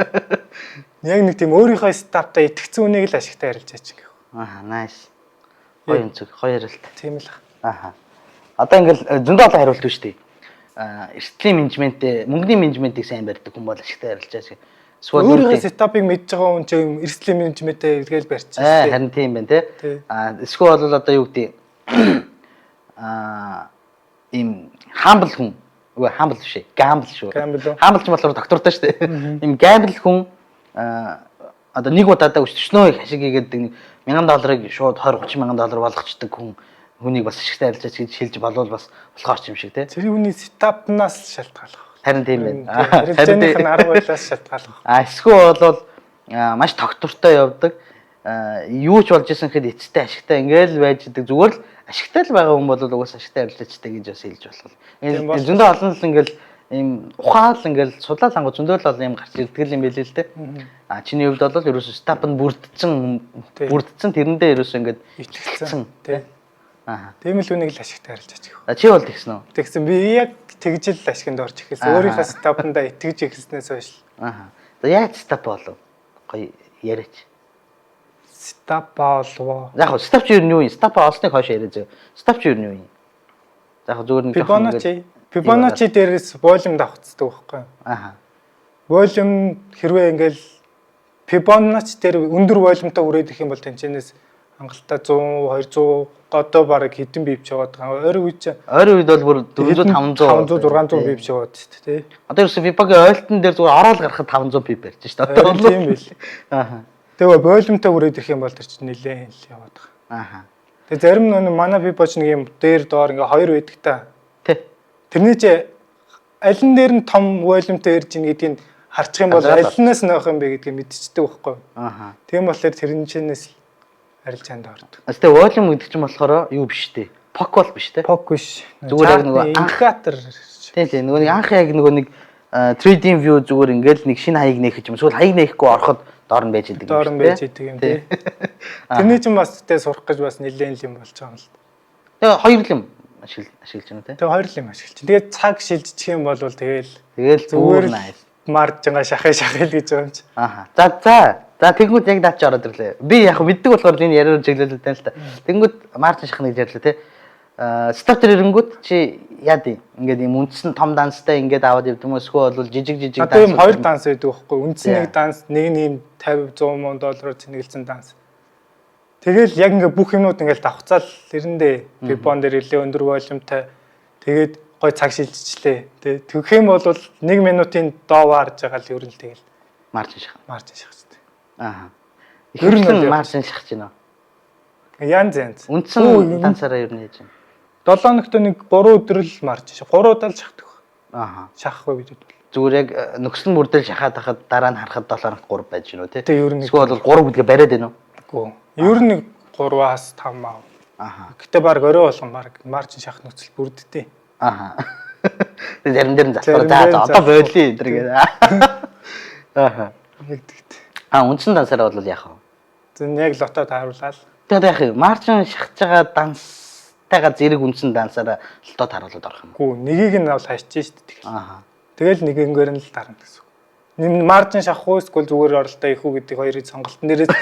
Яг нэг тийм өөрийнхөө setup таа итгэцэн үнийг л ашигтай арилжаач гэх. Аа, nice. Гоё юм зүг, гоё ярилт. Тийм л. Аха. Одоо ингээл зөндөө олон хариулт шүү дээ. Аа, эрсдлийн менежментээ, мөнгөний менежментийг сайн барьдаг хүн бол ашигтай арилжаач. Эсвэл өөрийнхөө setup ыг мэдж байгаа хүн чинь эрсдлийн менежментээ эргээл барьчих. Аа, харин тийм байна те. Аа, эсвэл бол одоо юу гэдэг аа ийм humble хүн. Үгүй, humble биш ээ. Gamble шүү. Humble ч болохоор доктортой шүү дээ. Ийм gamble хүн одоо нэг удаадаа өчтөчнөө их ашиг хийгээд нэг 1000 долларыг шууд 20 30 мянган доллар болгочдөг хүнийг бас ашигтай арилжаач гэж хэлж болвол бас болохоор ч юм шиг те. Тэр хүний setup наас шалтгаалах. Харин тийм байна. Арилжааных нь арга барилаас шалтгаалах. А эсвэл бол маш тогтвортой явдаг. Юу ч болж исэн гэхэд эцэстээ ашигтай ингээл байж идэг. Зүгээр л ашигтай л байгаа хүн бол угаас ашигтай арилжаачтай гэж бас хэлж болох. Зөндөө олон л ингээл ийм ухаал ингээл судлаа лангуу зөндөө л олон юм гарч ирдэг юм билээ л дээ. А чиний хувьд бол ерөөсөө setup нь бүрдсэн тэрэндээ ерөөсөө ингээд итгэсэн тий. Аа. Тийм л үнийг л ашигтай арилжаач гэх. А чи бол тэгсэн үү? Тэгсэн, би яг тэгжил ашигт орж эхэлсэн. Өөрийнхөө setup андаа итгэж эхэлснээс хойш. Аа. За, яаж setup болов? Гоё яриач. Setup болов. Яг хөө setup чи юу юм? Setup олсныг хойш яриа зөө. Setup чи юу юм? За, яг зүгээр нэг Fibonacci дээрээс volume давхцдаг байхгүй. Аа. Volume хэрвээ ингээл Fibonacci дээр өндөр volume той үрээд ирэх юм бол тэнцэнээс хангалттай 100, 200, одоо бараг хэдэн pip яваад байгаа. Ойрын үед чинь ойрын үед бол бүр 400, 500. 500, 600 pip яваад шүү дээ, тий. Одоо ерөөсө Fibo-гийн ойлтон дээр зүгээр ороод гарахад 500 pip барьж шүү дээ. Одоо тийм байл. Аа. Тэгээ volume той үрээд ирэх юм бол тэр чинь нэлээд л яваад байгаа. Аа. Тэгээ зарим нөө манай Fibo ч нэг юм дээр доор ингээ хоёр байдаг та. Тий. Тэрний чи аль нь дээр нь том volume той ирж ийн гэдгийг харчих юм бол алинаас нөөх юм бэ гэдгийг мэдчихдэг байхгүй. Аа. Тийм болохоор тэрэн чинээс арилжаанд ордог. Тэгээ volume гэдэг чинь болохоор юу биш үү? POC бол биш те. POC биш. Зүгээр яг нөгөө индикатор. Тийм, нөгөө нэг анх яг нөгөө нэг trading view зүгээр ингээл нэг шинэ хаяг нээх юм. Эсвэл хаяг нээхгүй ороход доор нь байж идэг юм. Доор нь байж идэг юм тий. Тэрний чинь бас тэ сурах гэж бас нэлээд юм болж байгаа юм л. Тэгээ хоёр л юм ашиглаж байна тий. Тэгээ хоёр л юм ашиглаж байна. Тэгээд цаг шилжчих юм бол тэгэл тэгэл зүгээр margin гаа шахаа шахаа л гэж байгаа юм чи. Аха. За. За, тэгэнгүүт яг наад чи ороод ирлээ. Би яг мэддэг болохоор энэ яриар чиглэлээ тань л та. Тэгэнгүүт margin шахна гэж ярьлаа тий. Аа, setup дээр ирэнгүүт чи яад юм? Ингээд юм үндсэн том данстай ингээд аваад явд юм уу? Эсвэл бол жижиг жижиг данс. Одоо юм хоёр данс байдаг байхгүй. Үндсэн нэг данс, нэг нь юм 50 100 мянга доллараар цэнэглэсэн данс. Тэгэл яг ингээд бүх юмнууд ингээд давхцаал эрэндээ Fibon дээр ирлээ өндөр volume тай. Тэгээд гой цаг шилжчихлээ. Тэ тэгэх юм бол 1 минутын доо харж байгаа л ер нь тэгэл margin шах. Margin шах. Аа. Ер нь margin шахаж байна уу? Янз янз. Үндсэн дансаараа ер нь яаж юм? 7 хоногт нэг 3 өдөр л margin шах. 3 удаа л шахдаг. Аа. Шахахгүй гэж бодвол. Зүгээр яг нөхцөл нь бүрдэл шахаад хахад дараа нь харахад 7 хоногт 3 байж гинүү тий. Тэг ер нь эсвэл бол 3 гэдгээ бариад байна уу? Үгүй. Ер нь 3-аас 5 аа. Аа. Гэтэ баг орой болгон баг margin шах нөхцөл бүрддээ. Аа. Тэг зарим дээр нь залхуур. За, одоо болио энэ төр гэдэг. Аа. Яг тэгт. А үндсэн дансаараа бол яах вэ? Зэн яг lot оо тааруулаад. Тэгээд яах юм? Margin шахаж байгаа данстайгаа зэрэг үндсэн дансаараа lot оо тааруулаад орох юм. Гүү, нэгийг нь бол хайчих шүү дээ. Аа. Тэгэл нэгэнгээр нь л дарна гэсэн үг. Нэм margin шахах уу эсвэл зүгээр оролтоо их үү гэдэг хоёрын сонголтын дээрээс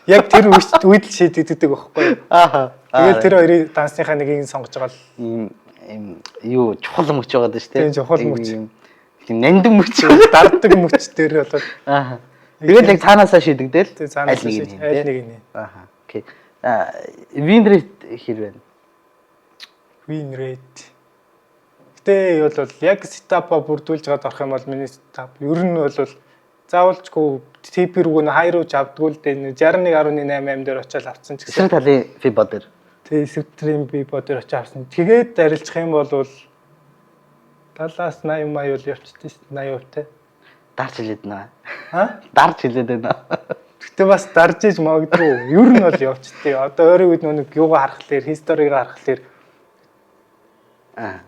яг тэр үед л шийдэгддэг байхгүй юу? Аа. Тэгэл тэр хоёрын дансныхаа нэгийг сонгож байгаа л ийм ийм юу чухал мөч байгаа даа шүү дээ. Тийм, чухал мөч. Тийм, нандин мөч. Дарддаг мөч дээр болоод. Аа. Тэгэл яг цаанаасаа шийдэгдээл. Цаанаасаа шийдэгдэл аль нэг нь. Аа. Okay. Аа, win rate хэр байна? Win rate. Гэтэ бол яг setup аа бүрдүүлж гад орох юм бол миний setup ер нь бол заавалчгүй TP рүү н хай руу ч авдгүй л дээ. 61.88 дээр очиад авцсан ч гэсэн. Эсрэг талын Fibo дээр. Тэг, эсрэг талын Fibo дээр очиад авсан. Тэгээд арилжах юм бол 70-аас 80 мая бол явчихсан шүү дээ, 80% те. Дарж хэлээд байна. Аа? Дарж хэлээд байна. Гэтэ бас дарж иж магадгүй. Ер нь бол явчихдээ. Одоо ойрын үед нэг юугаа харахлаар, history г харахлаар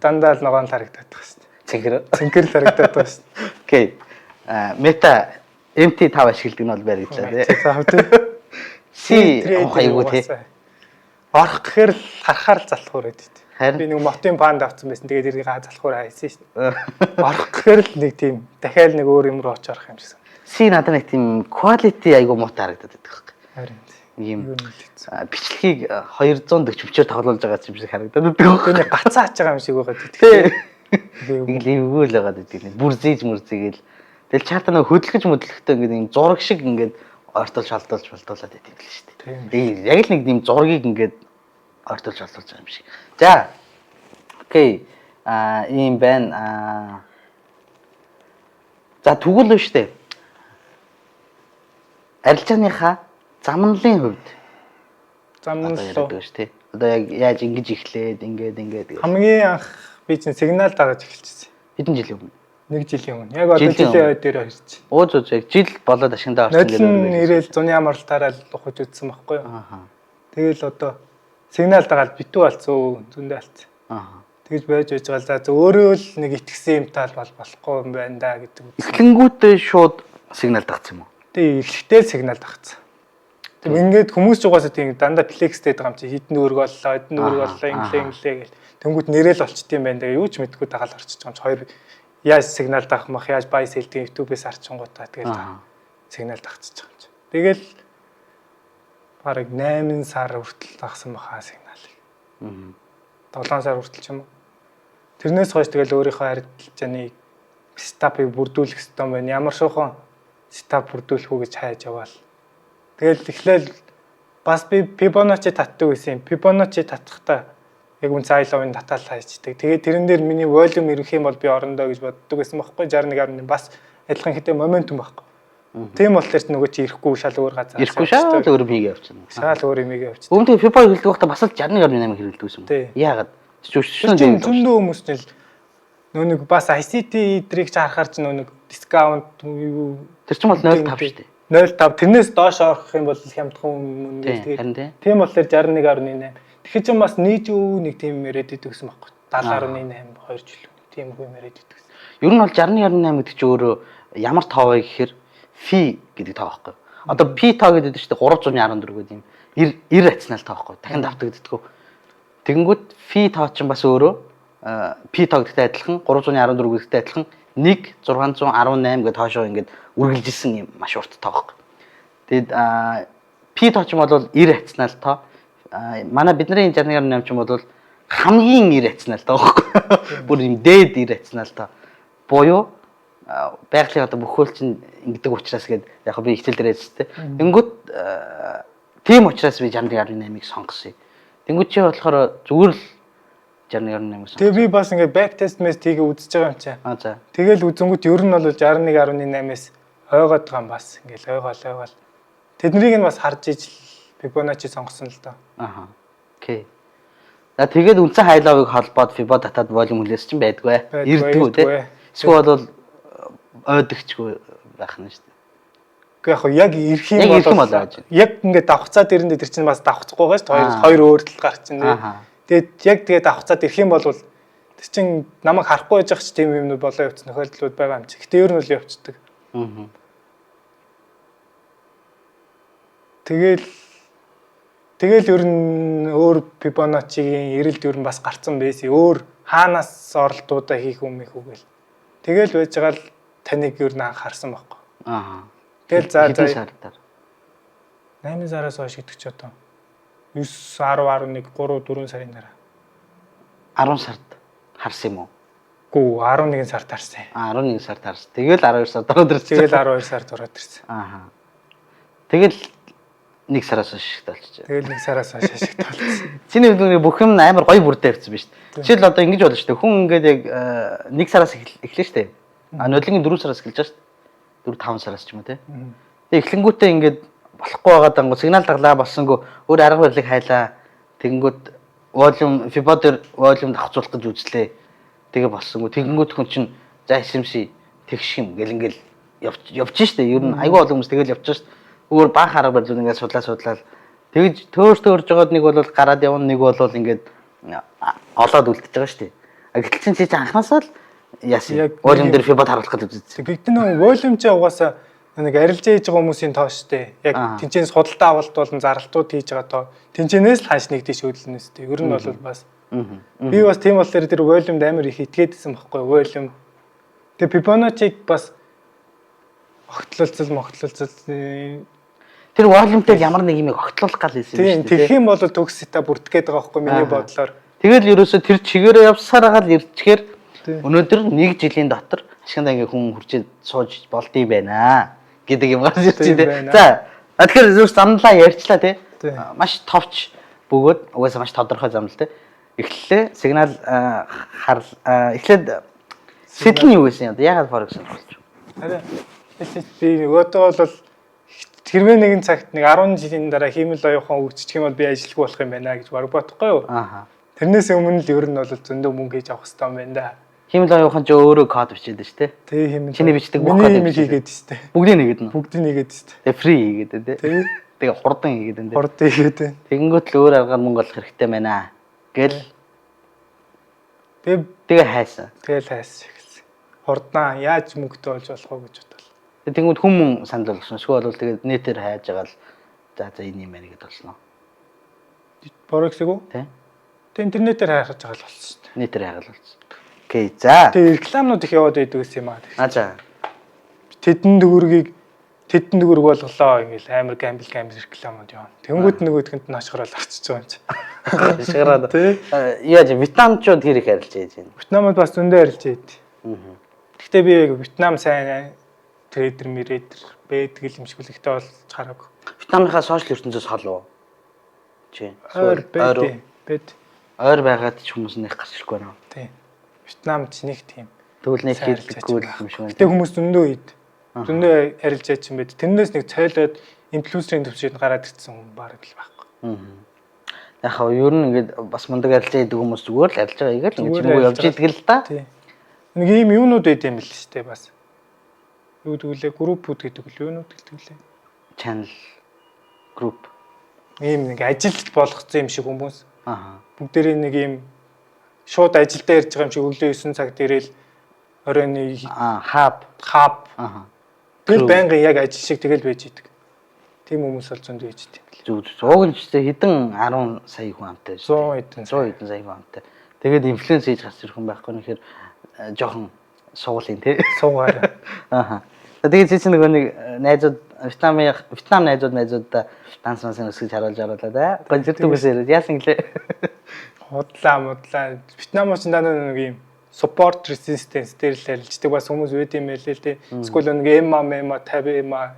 дандаа л ногоон л харагдаад байгаа шүү дээ. Цэнхэр. Цэнхэр л харагдаад байгаа шүү дээ. Okay. А Meta MT5 ашигладаг нь бол байр гэж байна тий. За тий. C айгуу тий. Орох гэхээр л харахаар л залхуур байдаг. Харин. Би нэг мотын панд авсан байсан. Тэгээд тэрийг залхуур хайсан шүү дээ. Орох гэхээр л нэг тийм дахиад нэг өөр юм руу очиж орох юм шиг сан. Си надад нэг тийм quality айгу муутай харагдаад байдаг байхгүй. Харин. Ийм Юу нэг хэцүү. бичлэгийг 240 бичээр тоглуулж байгаа юм шиг харагдаад байдаг байхгүй. Тэр нэг гацаа ачж байгаа юм шиг байгаа. Тий. Тэгээ Нэг л эвгүй л байгаад байдаг. Бүр зийж мөрзийгээл. Тэгэл чата нэг хөдөлгөж мөдлөхтэй ингээд юм зураг шиг ингээд ойртолж шалдуулж болдуулаад байдаг л шүү Тийм. дээ. Тэгээ яг л нэг юм зургийг ингээд ойртолж шалдуулж байгаа юм шиг. За. Окей. Ийм байна. За тэгвэл үү шүү дээ. Арилжааныхаа замналын хувьд замнал одоо яриад байгаа шүү дээ. Одоо яг яаж ингэж эхлээд ингээд ингээд гэж. хамгийн анх би чинь сигнал дагаж эхэлчихсэн. Хэдэн жилийн өмнө? Нэг жилийн өмнө. Яг одоо Жилийн жилийн өмнө. ой дээр ирж. Ууз ууз яг жил болоод ашигандаа орсон Нодлон ирээл зуны амралтаараа л ухаж үзсэн байхгүй юу? Ааха. Тэгэл одоо сигнал дагаад битүү алцсан, зөндөө алцсан. Ааха. Тэгж байж байж байгаа л за өөрөө л нэг итгэсэн юм тал бол болохгүй юм байна да гэдэг үг. Эхлэнгүүтээ шууд сигнал дагцсан юм уу? Тэгээ эхлэхдээ л сигнал дагцсан. Тэг ингээд хүмүүс ч угаасаа тийм дандаа флекстэй байгаа юм чи хитэн дүүрэг боллоо, хэдэн дүүрэг боллоо, инглээ инглээ гэл. Тэнгүүд нэрэл болчт юм байна да. Юу ч мэдгүй дагаал орчиж байгаа юм чи хоёр яаж сигнал дагах мах, яаж бай сэлдэг YouTube-ээс арчингуудаа тэгэл сигнал дагцчих юм чи. Тэгэл бараг 8 сар хүртэл дагсан баха сигналыг. 7 сар хүртэл ч юм уу. Тэрнээс хойш тэгэл өөрийнхөө арилжааны setup-ыг бүрдүүлэх хэрэгтэй юм байна. Ямар шуухан setup бүрдүүлэх үү гэж хайж яваал. Тэгэл эхлээл бас би Fibonacci татдаг байсан юм. Fibonacci татахдаа яг үн цайловын татаал хайчдаг. Тэгээд тэрэн дээр миний volume ирэх юм бол би орондоо гэж боддог байсан байхгүй 61.1 бас адилхан хэдэ momentum байхгүй. Тийм болохоор ч нөгөө чи ирэхгүй шал өөр газар. Ирэхгүй шал өөр юм хийгээ явчихна. Шал өөр юм хийгээ явчихна. Өмнө нь Fibo хэрэглэдэг байхдаа бас л 61.8 хэрэглэдэг байсан юм. Тий. Яагаад? Тэр чинь зөндөө хүмүүс чинь л нөө нэг бас ICT эдрийг чи харахаар чи нөө нэг discount юу Тэр чинь бол 0.5 шүү дээ. 0.5 тэрнээс доош орох юм бол хямдхан өмнө Тий, гэл харин тий. тэгээд тийм болохоор 61.8. Тэгэхээр чинь бас нийт өвөө нэг тийм яриад идэг гэсэн байхгүй 70.8 2 жил тийм үгүй яриад идэг гэсэн. Ер нь бол 61.8 гэдэг чинь өөрөө ямар тоо вэ гэхээр фи гэдэг тоо байхгүй. Одоо пи тоо гэдэг чинь 314 гэдэг юм 90 рационал тоо байхгүй. Дахин давтагддаггүй. Тэгэнгүүт фи тоо чинь бас өөрөө пи тоо гэдэгтэй адилхан 314 гэдэгтэй адилхан 1 618 гэдэг тоошоо ингээд үргэлжилсэн юм маш урт тоо байхгүй. Тэгэд пи тоо чинь бол 90 рационал тоо. Манай бидний 61.8 чинь бол хамгийн 90 рационал тоо байхгүй. Бүр юм дээд 90 рационал тоо. Буюу байгалийн одоо бүх хөл чинь ингэдэг учраас гээд яг би хичээл дээр ярьсан те. Тэнгүүт тийм учраас би 61.8-ыг сонгосон. Тэнгүүт чи болохоор зүгээр л 61.8-ыг сонгосон. Тэгээ би бас ингээд back test мэс тийг үзэж байгаа юм чи. За. Тэгэл үзэнгүүт ер нь бол 61.8-ээс ойгоод байгаа юм бас ингээл ойгоол ойгоол. Тэднийг нь бас харж ижил Fibonacci сонгосон л доо. Аха. Окей. За тэгээд үндсэн high low-ыг холбоод Fibo татаад volume хүлээс чинь байдгүй. Байдгүй, Ирдэггүй те. ирдэггүй. Эсвэл бол ойдогчгүй байх нь шүү дээ. Үгүй яг хөө яг ирэх юм Яг бол ирэх юм бол байж байна. яг ингээд давхцаад ирэндээ тэр чинь бас давхцахгүй байгаа шүү дээ. Аа. Хоёр өөр талд гарч чинь. Ааха. Тэгээд яг тэгээд давхцаад ирэх юм бол тэр чинь намайг харахгүй байж ч тийм юмнууд болоо явц нөхөөллүүд байгаа юм чи. Гэтэ ер нь бол явцдаг. Аа. Тэгэл ер нь өөр Fibonacci-гийн эрэлт ер нь бас гарцсан байсан. Өөр хаанаас оролтуудаа хийх юм их үгээл. Тэгэл байж байгаа л таныг ер нь анх харсан байхгүй. Аа. Тэгэл за Хэдэн за сар дараа? 8 сараас хойш гэдэг чи одоо 9 10 11 3 4 сарын дараа. 10 сард харсан юм уу? Гүү 11 сард харсан. 11 сард харсан. Тэгэл 12 сард ороод ирсэн. Тэгэл 12 сард ороод ирсэн. Аа. Тэгэл нэг сараас хойш шигт болчихжээ. Тэгэл нэг сараас хойш ашигт болсон. Чиний хувьд нэг бүх юм амар гоё бүрдээ явцсан биз дээ. Жишээл одоо ингэж болно шүү дээ. Хүн ингээд яг нэг сараас эхлэн шүү дээ. А нодлонгийн 4 сараас эхэлж байгаа шүү дээ. 4 5 сараас ч юм уу те. Тэгээ эхлэнгүүтээ ингээд болохгүй байгаа дангу сигнал даглаа болсонгүй өөр арга барилыг хайлаа. Тэгэнгүүт volume Fibo дээр volume давхцуулах гэж үзлээ. Тэгээ болсонгүй. Тэгэнгүүт хүн чинь за SMC тэгш юм гэл ингээл явж штэ. Ер нь айгүй олон хүмүүс тэгэл явж штэ. Өөр баах арга барилууд ингээд судлаа судлаа. Тэгж төөрс төөрж жоод нэг бол гараад явна, нэг бол ингээд олоод үлдчихэж байгаа штэ. А гэтэл чинь чи анханасаа л яасан. Яг Volume дээр Fibo харуулах гэж үзсэн. Гэхдээ нөө volume чи угаасаа Нэг арилжаа хийж байгаа хүмүүсийн тоо штэ. Яг тэнцэнс худалдаа авалт болон заралтууд хийж байгаа тоо. Тэнцэнээс л ханш нэг тийш хөдөлнө штэ. Ер нь бол бас би бас тийм болохоор тэр volume амар их итгээдсэн байхгүй volume. Тэгээ Fibonacci-г бас огтлолцол могтлолцол Тэр volume-тэй ямар нэг юм огтлуулах гал байсан юм шүү дээ. Тэгэх юм бол төгс сета бүрдэх гээд байгаа байхгүй миний бодлоор. Тэгэл ерөөсө тэр чигээрээ явсаар хагаад ирчихээр өнөөдөр нэг жилийн дотор ашигндаа ингээ хүн хүрчээд сууж болдсон байна гэдэг юм гарч ирж байна. За тэгэхээр зүг замлаа ярьчлаа тий. Маш товч бөгөөд угаасаа маш тодорхой замл тий. Эхлэлээ сигнал харл эхлээд сэтэл нь юу байсан юм? Яагаад forex сонирхолж? Арай би нөгөөдөө бол хэрвээ нэгэн цагт нэг 10 жилийн дараа хиймэл оюухан хөгжчих юм бол би ажилгүй болох юм байна гэж баг бодохгүй юу? Аа. Тэрнээс өмнө л ер нь бол зөндөө мөнгө хийж авах хэрэгтэй юм байна да. Хиймэл оюухан ч өөрөө код бичээд шүү дээ. Тий, хиймэл. Чиний бичдэг бүх код хийгээд шүү дээ. Бүгдийг нэгэд нь. Бүгдийг нэгээд шүү дээ. Тэгээ free хийгээд дээ. Тий. Тэгээ хурдан хийгээд дээ. Хурдан хийгээд дээ. Тэгэнгүүт л өөр аргаар мөнгө олох хэрэгтэй байна. Гэл. Тэгээ хайсан. Тэгэл хайсан гэсэн. Хурдан яаж мөнгөтэй болж болох вэ гэж бодлоо. Тэгэнгүүт хүмүүн санал болгосон. Эсвэл бол тэгээд нэтээр хайж байгаа л за энэ юм байна гэдээ болсон. Forex-ыг үү? Тий. Тэг интернетээр хайхаж байгаа л болсон шүү дээ. Нэтээр хайхал болсон. Окей, за. Тэгээ рекламнууд их яваад байдаг гэсэн юм аа. Аа за. Тэдэн төгрөгийг тэдэн төгрөг болголоо ингээл амар гамбл рекламууд явна. Тэнгүүд нөгөөдгөнд нь хашгирал орчиж байгаа юм чи. Хашгираад. Тий. Яаж Вьетнамчууд хэр их арилж яаж байна? Вьетнамд бас зөндөө арилж яад. Гэхдээ би яг Вьетнам сайн трейдер мэрейдер байдаг юм шиг л ихтэй болж хараагүй. Вьетнамынхаа сошиал ертөнцөөс хол уу? Чи. Ойр байд. Байд. Ойр байгаад ч хүмүүс нэг гарч ирэхгүй байна. Тий. Вьетнам ч нэг тийм. Тэгвэл нэг хэрэггүй юм шиг байна. Гэтэ хүмүүс зөндөө ид. Зөндөө арилж яач юм байд. Тэрнээс нэг цойлоод инфлюенсерийн төвшөнд гараад ирсэн хүн бараг л байхгүй. Яг хав ер нь ингээд бас мундаг арилжаа хийдэг хүмүүс зүгээр л арилж байгаа игээл ингээд чимээгүй явж идэг л та. Тий. Нэг ийм юунууд байд юм л шүү дээ бас. Юу гэдэг лээ? Группүүд гэдэг л юунууд гэдэг лээ? Channel group. Ийм нэг ажил болгоцсон юм шиг хүмүүс. Аа. Бүгдээрээ нэг ийм шууд ажилдаа ярьж байгаа юм шиг өглөө 9 цаг дээрэл оройн хаб. Хаб. Аа. Тэгэл байнгын яг ажил шиг тэгэл байж идэг. Тийм хүмүүс бол зөндөө хийж идэв юм бэл. Зүг зүг. Уг нь ч хэдэн 10 сая хүн амтай шүү. 100 хэдэн 100 хэдэн сая хүн амтай. Тэгээд инфлюенс хийж гарч ирэх хүн байхгүй нэхэр жоохон суулын тий. Суугаар. Аа. Тэгээд чи нөгөө нэг найзууд Вьетнам найзуудаа данс мансын өсгөж харуулж оруулаа да. Гон тэр түгээс яриад яасан гэлээ. Худлаа мудлаа. Вьетнам ч дандаа нэг юм support resistance дээр л арилждаг бас хүмүүс байд юм байлээ л тий. Эсвэл нэг EMA MEMA 50 EMA.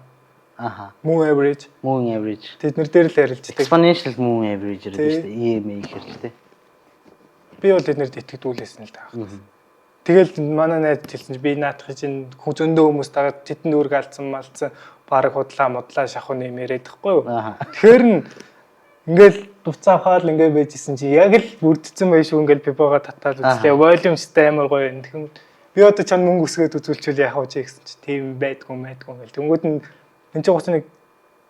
Аха. Moving average. Moving average. Тэд нар дээр л арилждаг. Exponential moving average гэдэг шүү дээ. EMA гэхэр л тий. Би бол тэд нарт итгэдэггүүлсэн л таах. Тэгэл манай найз хэлсэн чи би наадах чинь зөндөө хүмүүс дагаад тэдэнд үүрэг алдсан малцсан бараг худлаа мудлаа шахуу нэм яриад тахгүй юу. Тэгэхээр нь ингээл буцаа авахаар л ингээ байжсэн чи яг л бүрдсэн байх шүү ингээл Fibo-га татаад үзлээ. Volume ч амар гоё юм. Тэгвэл би одоо чам мөнгө өсгөөд үзүүлчихвэл яах вэ чи гэсэн чи тийм байдгүй байдгүй ингээл. Тэнгүүд нь энэ чинь 31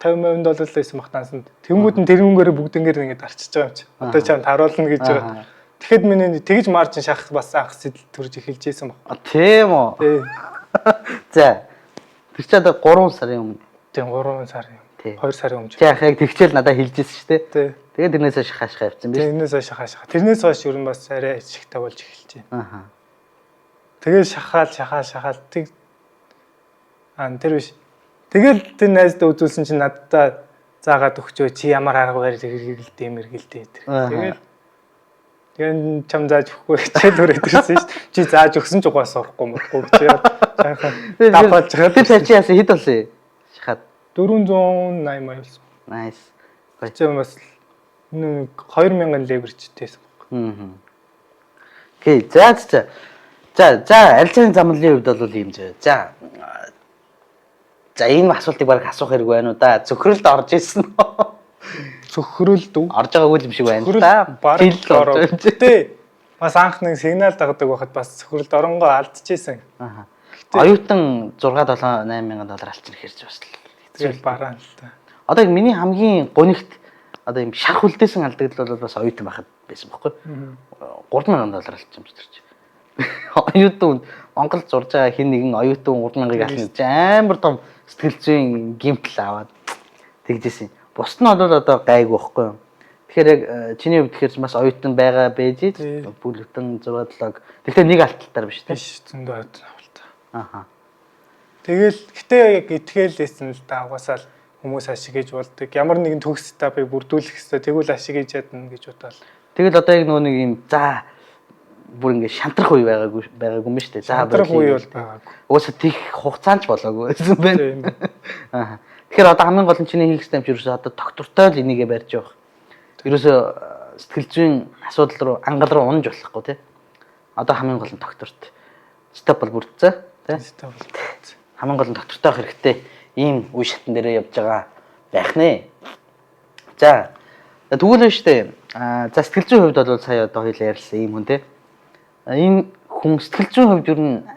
50 доллар л байсан бах дансанд. Тэнгүүд нь тэр мөнгөөрөө бүгднгээр ингээд арчиж байгаа юм чи. Одоо чамд харуулна гэж байгаа. Тэгэхэд миний тэгж margin шахах бас анх сэтэл төрж эхэлж байсан баг. Тийм үү? Тий. За. Тэр чи одоо 3 сарын өмнө. Тийм 3 сарын. 2 сарын өмнө. Чи яах яг тэгчээл надад хэлжсэн шүү дээ. Тий. Тэгээд тэрнээс хойш хашгаа явцсан биз? Тэрнээс хойш хашгаа. Тэрнээс хойш ер нь бас арай ашигтай болж эхэлж байна. Аа. Тэгээд шахаал тэг тэр биш. Тэгэл тэр найздаа үзүүлсэн чинь надад заагаад өгчөө чи ямар арга барил хэрэгэлдэ юм эргэлдэ тэр. Тэгэл Тэгээд чам зааж өгөхгүй хичээл өрөөд ирсэн шүү дээ. Чи зааж өгсөн ч угаас сурахгүй мөрөхгүй гэж яа. Жаахан давхалж байгаа. Тэр цай чи яасан хэд болсон юм? Шахаад 480 мая болсон. Nice. Чи бас нэг 2000 leverage-тэйсэн баг. Аа. Окей, за за. За за арилжааны замлын хувьд бол ийм зөө. За. За энэ асуултыг баг асуух хэрэг байна уу да. Цөхрөлд орж ирсэн үү? Цөхрөлд үү? Орж байгаагүй юм шиг байна л да. Бараг ороо. Гэтэ бас анх нэг сигнал дагадаг байхад бас цөхрөлд оронгоо алдчихсэн. Аа. Оюутан 6 7 8 мянган доллар алдчихна хэрч бас л. Тэгэл бараан л та. Одоо миний хамгийн гонигт одоо юм шарх үлдээсэн алдагдал бол бас оюутан байхад байсан байхгүй. 3000 доллар алдчихсан юм чи тэр чи. Оюутан Монголд зурж байгаа хин нэгэн оюутан 3000-ыг алдсан чи амар том Сэтгэл зүйн гимтэл аваад тэгжсэн. Бусд нь бол одоо гайгүй байхгүй юу? Тэгэхээр яг чиний хувьд тэгэхээр бас оюутан байгаа байж бүлэгтэн 6 7. Гэхдээ нэг алталтаар биш тийм. Биш зөндөө оюутан авалтаа. Аха. Тэгэл гэтээ яг итгэлээсэн л да угаасаа л хүмүүс ашиг хийж болдог. Ямар нэгэн төгс setup-ыг бүрдүүлэх хэвээр тэгвэл ашиг хийж чадна гэж бодоол. Тэгэл одоо яг нөгөө нэг юм за бүр ингэ шантрах үе байгаагүй юм шүү дээ. За шантрах үе бол байгаагүй. Угаасаа тех хугацаанд ч болоогүй байсан байна. Аа. Тэгэхээр одоо хамгийн гол нь чиний хийх ёстой юм чи ерөөсөө одоо доктортой л энийгээ барьж явах. Ерөөсөө сэтгэл зүйн асуудал руу ангал руу унж болохгүй тий. Одоо хамгийн гол нь докторт setup бол бүрдсэн тий. Setup бол бүрдсэн. Хамгийн гол нь доктортой байх хэрэгтэй ийм үе шатн дээрээ явж байгаа байх нэ. За тэгвэл нь штэ. Аа за сэтгэл зүйн хувьд бол сая одоо хоёул ярьсан ийм хүн тий. Энэ хүн сэтгэл зүйн хувьд юу н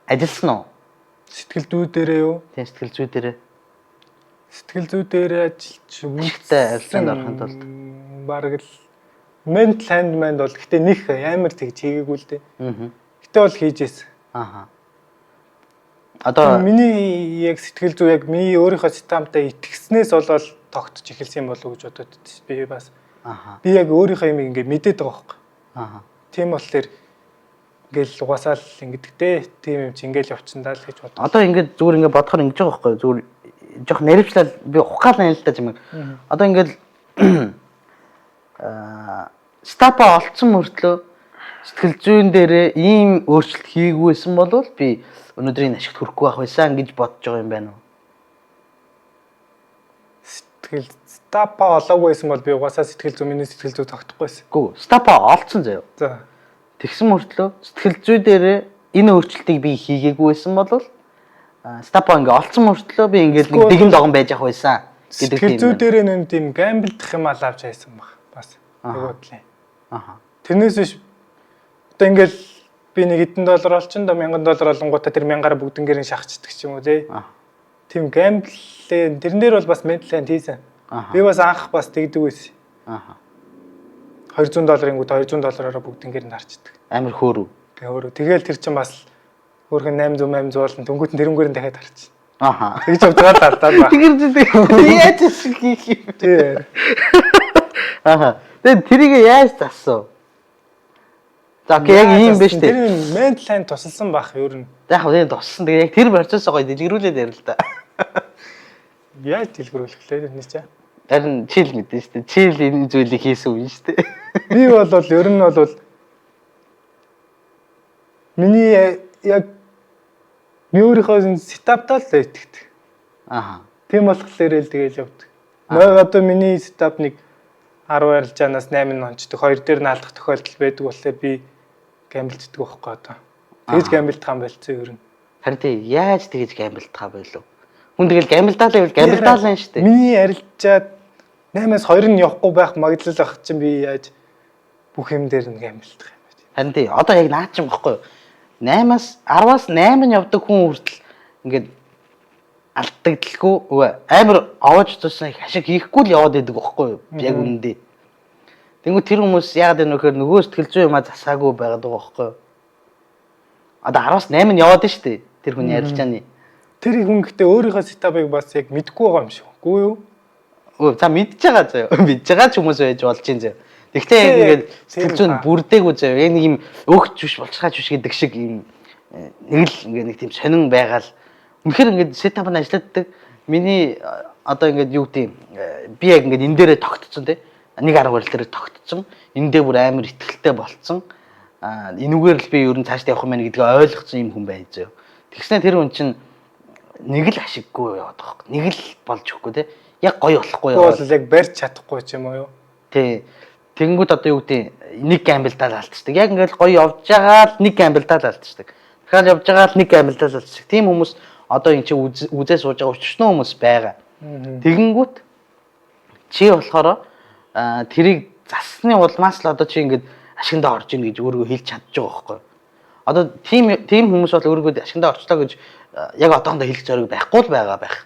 ажилласан уу? Сэтгэл зүй дээрээ юу? Тийм сэтгэл зүй дээрээ. Сэтгэл зүй дээрээ ажиллаж үүстэй арилжаанд орохын тулд бараг л mental hand бол гэтээ нэх амар тэгж хийгээгүй л дээ. Аа. Гэтээ бол хийж ийсэн. Аха. Одоо миний яг сэтгэл зүй яг миний өөрийнхөө setup-тай итгэснээс болоод тогтож эхэлсэн юм болов уу гэж бодод би бас. Аха. Би яг өөрийнхөө юм ингээ мэдээд байгаа байхгүй. Аха. Тийм болохоор ингээл угаасаа л ингэдэг дээ. Тийм юм чи ингээл явчихсан даа л гэж бодлоо. Одоо ингээд зүгээр ингээд бодохоор ингэж байгаа байхгүй зүгээр жоох наривчлал би ухгаал байна л да чимэг. Одоо ингээд setup-аа олцсон мөртлөө сэтгэл зүйн дээрээ ийм өөрчлөлт хийгүйсэн бол би өнөөдрийн ашигт хүрэхгүй байх байсан гэж бодож байгаа юм байна уу? Сэтгэл setup-аа олоогүйсэн бол би угаасаа сэтгэл зүй миний сэтгэл зүй тогтохгүйсэн. Үгүй, setup-аа олцсон заяа. За. Тэгсэн мөртлөө сэтгэл зүй дээрээ энэ өөрчлөлтийг би хийгээгүйсэн бол setup-аа ингээ олцсон мөртлөө би ингээд нэг дэгэн догон байж явах байсан гэдэг тийм. Сэтгэл зүй дээрээ нэг тийм gamble-дах юм ал авч хайсан баг. Бас нэг бодлоо. Аха. Тэрнээс биш одоо ингээл би нэг хэдэн доллар олчин доо 1000 доллар олонгуудаа тэр 1000-аар бүгднгээр нь шахацдаг ч юм уу тий. Тийм gamble-ээ тэрэн дээр бол бас mental hand хийсэн. Би бас анх бас тэгдэг байсан. Аха. 200 долларын гүт 200 доллараараа бүгднгээр нь харчдаг. Амар хөөрөв. Тэг хөөрөв. Тэгэл тэр чинь бас хөөрхөн 800 800 болно. Тэнгүүт нь тэрнгээр нь дахиад харчих. Аха. Тэгж явж байгаа л алдаад ба. Тэр яаж ашиг хийх юм. Тий. Аха. Тэгээд тэрийг яаж зассан? За окей яг ийм биш үү? Тэр mental hand тусалсан байх ер нь. Яг хөө тусалсан. Тэгээ яг тэр процессоо гоё дэлгэрүүлээд ярил л да. Яаж дэлгэрүүлэх лээ тэрний чинь? Харин чил мэдэн шүү дээ. Чил энэ зүйлийг хийсэн үе шүү дээ. Би бол ер нь бол миний яг би өөрийнхөө setup-таа л итгэдэг. Аха. Тийм болохоор л тэгэл явдаг. Нэг одоо миний setup нэг 10 арилжаанаас 8 нь онцдог. 2 дээр нь алдах тохиолдол байдаг болохоор би gamble-ддаг байхгүй одоо. Тэгэж gamble-дах юм болцсон ер нь. Харин тий яаж тэгэж gamble-дах болов? Хүн тэгэл gamble-даалаа байвал gamble-даалаа шүү дээ. Миний арилжаад 8-аас 2 нь явахгүй байх магадлал ах чинь би яаж бүх юм дээр нь gamble-дах юм бэ? Харин тий одоо яг наад чинь багхгүй юу? 8-аас 10-аас 8 нь явдаг хүн хүртэл ингээд алдагдaltaгүй амар овоож тусан их ашиг хийхгүй л яваад идэг байхгүй юу? Яг үнэндээ. Тэнгүү тэр хүмүүс яагаад вэ гэхээр нөгөө сэтгэл зүй юмаа засаагүй байгаад байгаа байхгүй юу? Одоо 10-аас 8 нь яваад нь шүү дээ. Тэр хүний арилжааны. Тэр хүн гэхдээ өөрийнхөө setup-ыг бас яг мэдэхгүй байгаа юм шиг. Үгүй юу? Өө за мэдж байгаа заяа. Мэдж байгаа ч хүмүүс байж болж чинь заяа. Тэгвэл яг ингээд сэтгэл зүйн бүрдээгүй заяа. Яг нэг юм өөгч биш болцгаач биш гэдэг шиг юм нэг л ингээд нэг тийм сонин байгаал. Үнэхээр ингээд setup нь ажилладаг. Миний одоо ингээд юу гэдэг би яг ингээд энэ дээрээ тогтцсон тий. Нэг арга барил дээр тогтцсон. Энэ дээр бүр амар итгэлтэй болцсон. Аа энүүгээр л би ер нь цаашдаа явах юм байна гэдгийг ойлгоцсон юм хүн байж заяа. Тэгснэ тэр хүн чинь нэг л ашиггүй яваад байгаа хөөх. Нэг л болж өгөхгүй тий. Яг гоё болохгүй яваад. Бол яг барьж чадахгүй ч юм уу юу? Тий. Тэнгүүд одоо юу гэдэг нэг gamble-даа л алдчихдаг. Яг ингээд гоё явж байгаа л нэг gamble-даа л алдчихдаг. Дахиад явж байгаа л нэг gamble-даа л алдчихдаг. Тийм хүмүүс одоо эн чинь үзээ сууж байгаа өчнөө хүмүүс байгаа. Тэгэнгүүт чи болохоор тэрийг засны улмаас л одоо чи ингээд ашигандаа орж ийн гэж өөрийгөө хэлж чадж байгаа байхгүй юу? Одоо тийм хүмүүс бол өөрийгөө ашигандаа орчлоо гэж яг одоохондоо хэлэх зориг байхгүй л байгаа байх.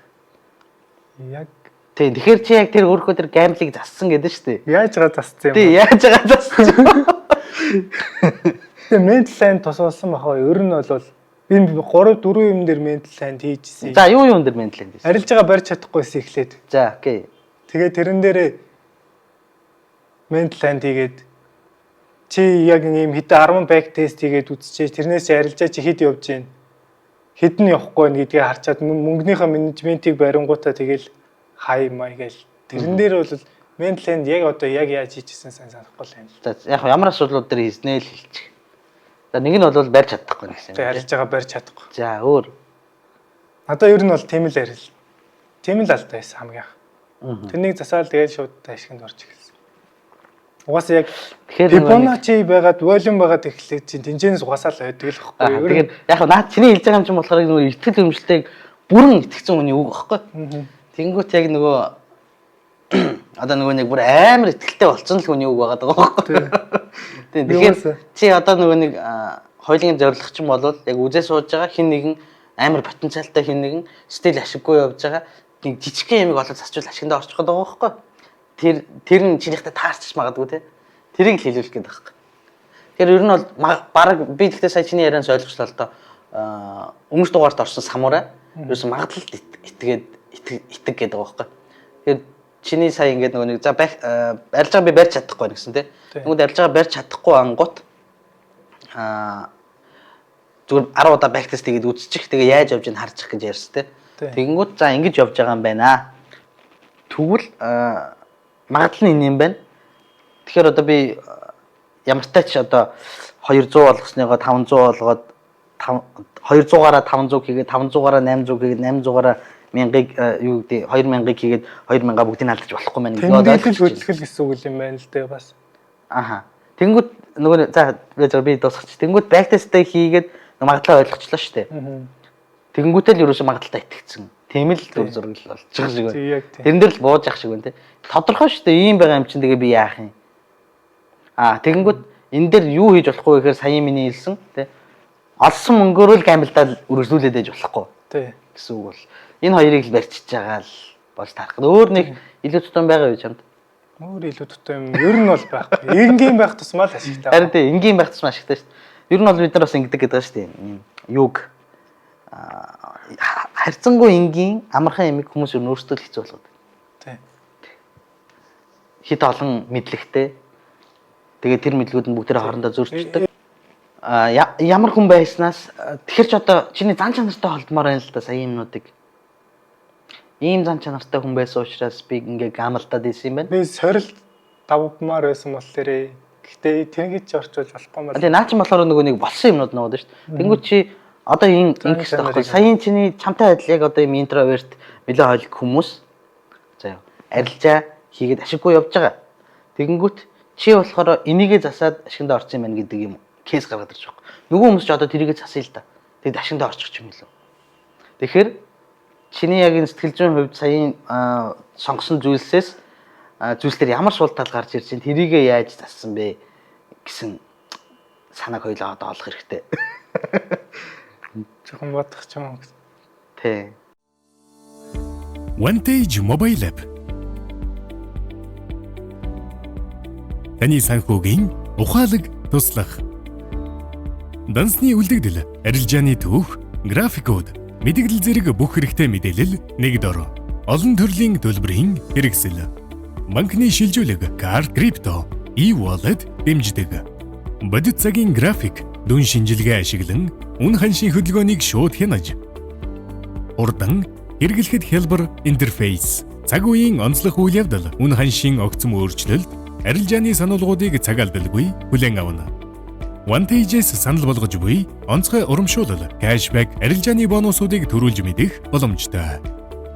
Яг Тийм, тэгэхээр чи яг тэр өөрийнхөө тэр gamble-ыг зассан гэдэг шүү дээ. Яаж байгаа зассан юм бэ? Тийм, яаж байгаа зассан. Тэгээ mental hand тусалсан бахаа. Ер нь бол Би 3 4 юм дээр mental hand хийжсэн. За, юу юун дээр mental hand хийсэн? Арилжаагаа барьж чадахгүйсэн эхлээд. За, okay. Тэгээ тэрэн дээрээ mental hand хийгээд, чи яг ийм хэдэн 10 back test хийгээд үзчихээ. Тэрнээс чи арилжаа чи хэд явж гин, хэд нь явахгүй байна гэдгээ харчаад, мөнгөнийхөө менежментийг барингуудаа тэгэл хай май гээл. Тэрэн дээр бол mental hand яг одоо яг яаж хийчихсэн сайн санахгүй л юм. За, яг ямар асуудлууд дээр хийснээ л хэлчих. За, нэг нь бол барьж чадахгүй гэсэн юм. Тэгээ арилжаагаа барьж чадахгүй. За, өөр? Надаа ер нь бол тийм л арил. Тийм л алдаа байсан хамгийн анх. Тэрнийг засаал, тэгээд шууд ашигт орж эхэлсэн. Угаасаа яг Тэгэхээр нөгөө Fibonacci байгаад, volume байгаад эхлээд чинь тэнцэнээс угаасаа л байдаг л байхгүй юу? Тэгэхээр яг наад чиний хэлж байгаа юм чинь болохоор нөгөө итгэл үнэмшилтэйг бүрэн итгэсэн хүний үг байхгүй. Тэнгүүт яг нөгөө одоо нөгөө нэг бүр амар итгэлтэй болсон л хүний үг байгаа даа байхгүй. Тийм, тэгэхээр чи одоо нөгөө нэг хоёулын зорилго чинь бол яг үзээ сууж байгаа хин нэгэн амар потенциалтай, хин нэгэн still ашиггүй явж байгаа нэг жижигхэн юмыг олоод засчвал ашигндаа орчих гээд байгаа байхгүй. Тэр нь чинийхтэй таарч магадгүй те. Тэрийг л хэлүүлэх гээд байгаа байхгүй. Тэгэхээр ер нь бол баг би тэгтээ сая чиний ярианаас ойлгочлоо л доо. Өмнөх дугаарт орсон самурай ерөөсөн магадлалд итгээд итэг гэдэг байгаа байхгүй. Тэгэхээр чиний сая ингээд нөгөө нэг за арилжаа би барьж чадахгүй гэсэн тий. Тэгмүүд арилжаа барьж чадахгүй ангууд зүгээр 10 удаа back test хийгээд үзчих. Тэгээ яаж явж ийн харчих гэж ярьсан тий. Тэгэнгүүт за, ингэж явж байгаа юм байна. Тэгвэл магадлал нь энэ юм байна. Тэгэхээр одоо би ямартай ч одоо 200 болгосныгоо 500 болгоод, 200-аараа 500 хийгээд, 500-аараа 800 хийгээд, 800-аараа 1000-ыг, юу гэдэг, 2000-ыг хийгээд, 2000-аа бүгдийг алдаж болохгүй мэн гэдэг тэмдэглэл хөдөлгөл гэсэн үг юм байна л дээ бас. Аха. Тэнгүүд нөгөө за байж байгаа, би дуусгач. Тэнгүүд back test-тэй хийгээд магадлал ойлгочлоо шүү дээ. Тэнгүүтэл л ерөөсөө магадлалтай итгэцэн. Тийм л дүр зураг л болж байгаа шиг байна. Тэрэн дээр л бууж ах шиг байна те. Тодорхой шүү дээ. Ийм байгаа юм чинь тэгээ би яах юм? Аа, тэгэнгүүт энэ дээр юу хийж болохгүй гэхээр сая миний хэлсэн те. Олсон мөнгөөрөө л gamble даад үргэлжлүүлээд байж болохгүй гэсэн үг бол энэ хоёрыг л барьчиж байгаа л болж таарах. Өөр нэг илүү тутам байгаа юу чамд? Өөр илүү тутам юм ер нь бол байхгүй. Энгийн байх тусмаа л ашигтай. Харин тий, энгийн байх тусмаа ашигтай шүү дээ. Ер нь бол бид нар бас ингэдэг гэдэг шүү дээ. Юуг харьцангуй энгийн амархан ямиг хүмүүс ер нь өөрсдөө л хэцүү болгодог. Хит олон мэдлэгтэй. Тэгээ тэр мэдлгүүд нь бүгдээрээ хоорондоо зөрчилдөг. А ямар хүн байснаас тэгэхэр ч одоо чиний зан чанартай холбомоор байна л да сая юмнуудыг. Ийм зан чанартай хүн байсан учраас би ингээ gamble даад исэн юм байна. Би сорилт давмаар байсан болохоор гэхдээ тэгэж орчуулж болохгүй юм байна. Тэгээ наа чинь болохоор нөгөө нэг болсон юмнууд нөгөө шүү дээ. Тэнгүүт чи одоо энэ ингэх хэрэгтэй байхгүй. Саяын чиний чамтай адил яг одоо ийм introvert, нэлээ хойлог хүмүүс за яа арилжаа хийгээд ашиггүй явж байгаа. Тэгэнгүүт чи болохоор энийгээ засаад ашигндаа орсон юм байна гэдэг юм case гаргаад ирж байгаа. Нөгөө хүмүүс ч одоо тэрийгээ засъя л да. Тэгэд ашигндаа орчих юм билүү. Тэгэхээр чиний яг энэ сэтгэл зүйн хувьд саяын сонгосон зүйлсээс зүйлсээр ямар сул тал гарч ирж чинь тэрийгээ яаж зассан бэ гэсэн санааг хоёлаа одоо олох хэрэгтэй. Жохон бодох ч юм уу. Тий. Vantage Mobile App. Таны санхүүгийн ухаалаг туслах. Дансны үлдэгдэл, арилжааны түүх, графикууд, мэдээлэл зэрэг бүх хэрэгтэй мэдээлэл нэг дор. Олон төрлийн төлбөрийн хэрэгсэл. Банкны шилжүүлэг, карт, крипто, e-wallet дэмждэг. Бодит цагийн график, дүн шинжилгээ ашиглан үн ханшийн хөдөлгөөнийг шууд хянаж, хурдан хэрэглэхэд хялбар интерфейс. Цаг үеийн онцлог үйл явдал, үн ханшийн огцом өөрчлөлт, арилжааны сануулгуудыг цаг алдалгүй хүлээн авна. Vantage-с санал болгож буй онцгой урамшуулал, cashback, арилжааны бонусуудыг төрүүлж мэдэх боломжтой.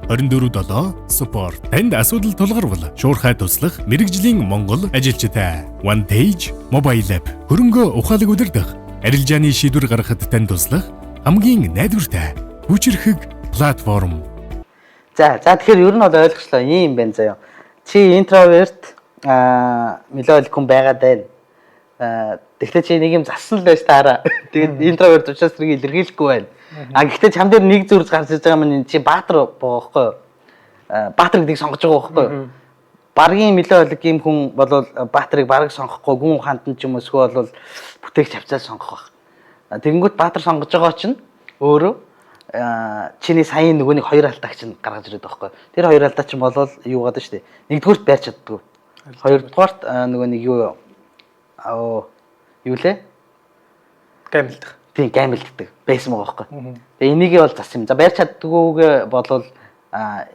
24/7 support. Танд асуудал тулгарвал шуурхай туслах мэргэжлийн Монгол ажилчтай. Vantage Mobile App, хөрөнгөө ухаалаг удирдах, арилжааны шийдвэр гаргахад танд туслах хамгийн найдвартай хүчирхэг платформ. За, тэгэхээр ер нь бол ойлголоо, ийм байна заяа. Чи introvert мелодик хүн байгаад байна. Тэгвэл чи нэг юм зассан л байж таараа. Тэгээд introvert учраас тэрийг илэрхийлэхгүй байна. А гэхдээ чам дээр нэг зүрж гарч иж байгаа юм, чи баатар байгаа байхгүй юу? Баатар гэдгийг сонгож байгаа байхгүй юу? Баргийн мелодик юм хүн бол баатрыг бараг сонгохгүй, гүн ухаанд нь ч юм уу эсвэл бол бүтээгч хавцаа сонгох байх. Тэгэнгүүт баатар сонгож байгаа чинь Өөрөө чиний саяын нөгөө нэг хоёр алдааг чинь гаргаж ирээд байгаа байхгүй. Тэр хоёр алдаа чинь болвол юу гадаг шүү дээ. Нэгдүгüрт байрч чаддгүй. Хоёрдугаарт нөгөө нэг юу аа юу лээ? Гамилдах. Тийм, гамилддаг байсан байгаа байхгүй. Тэгээ энийг бол зассан юм. За байрч чаддгүйгээ болвол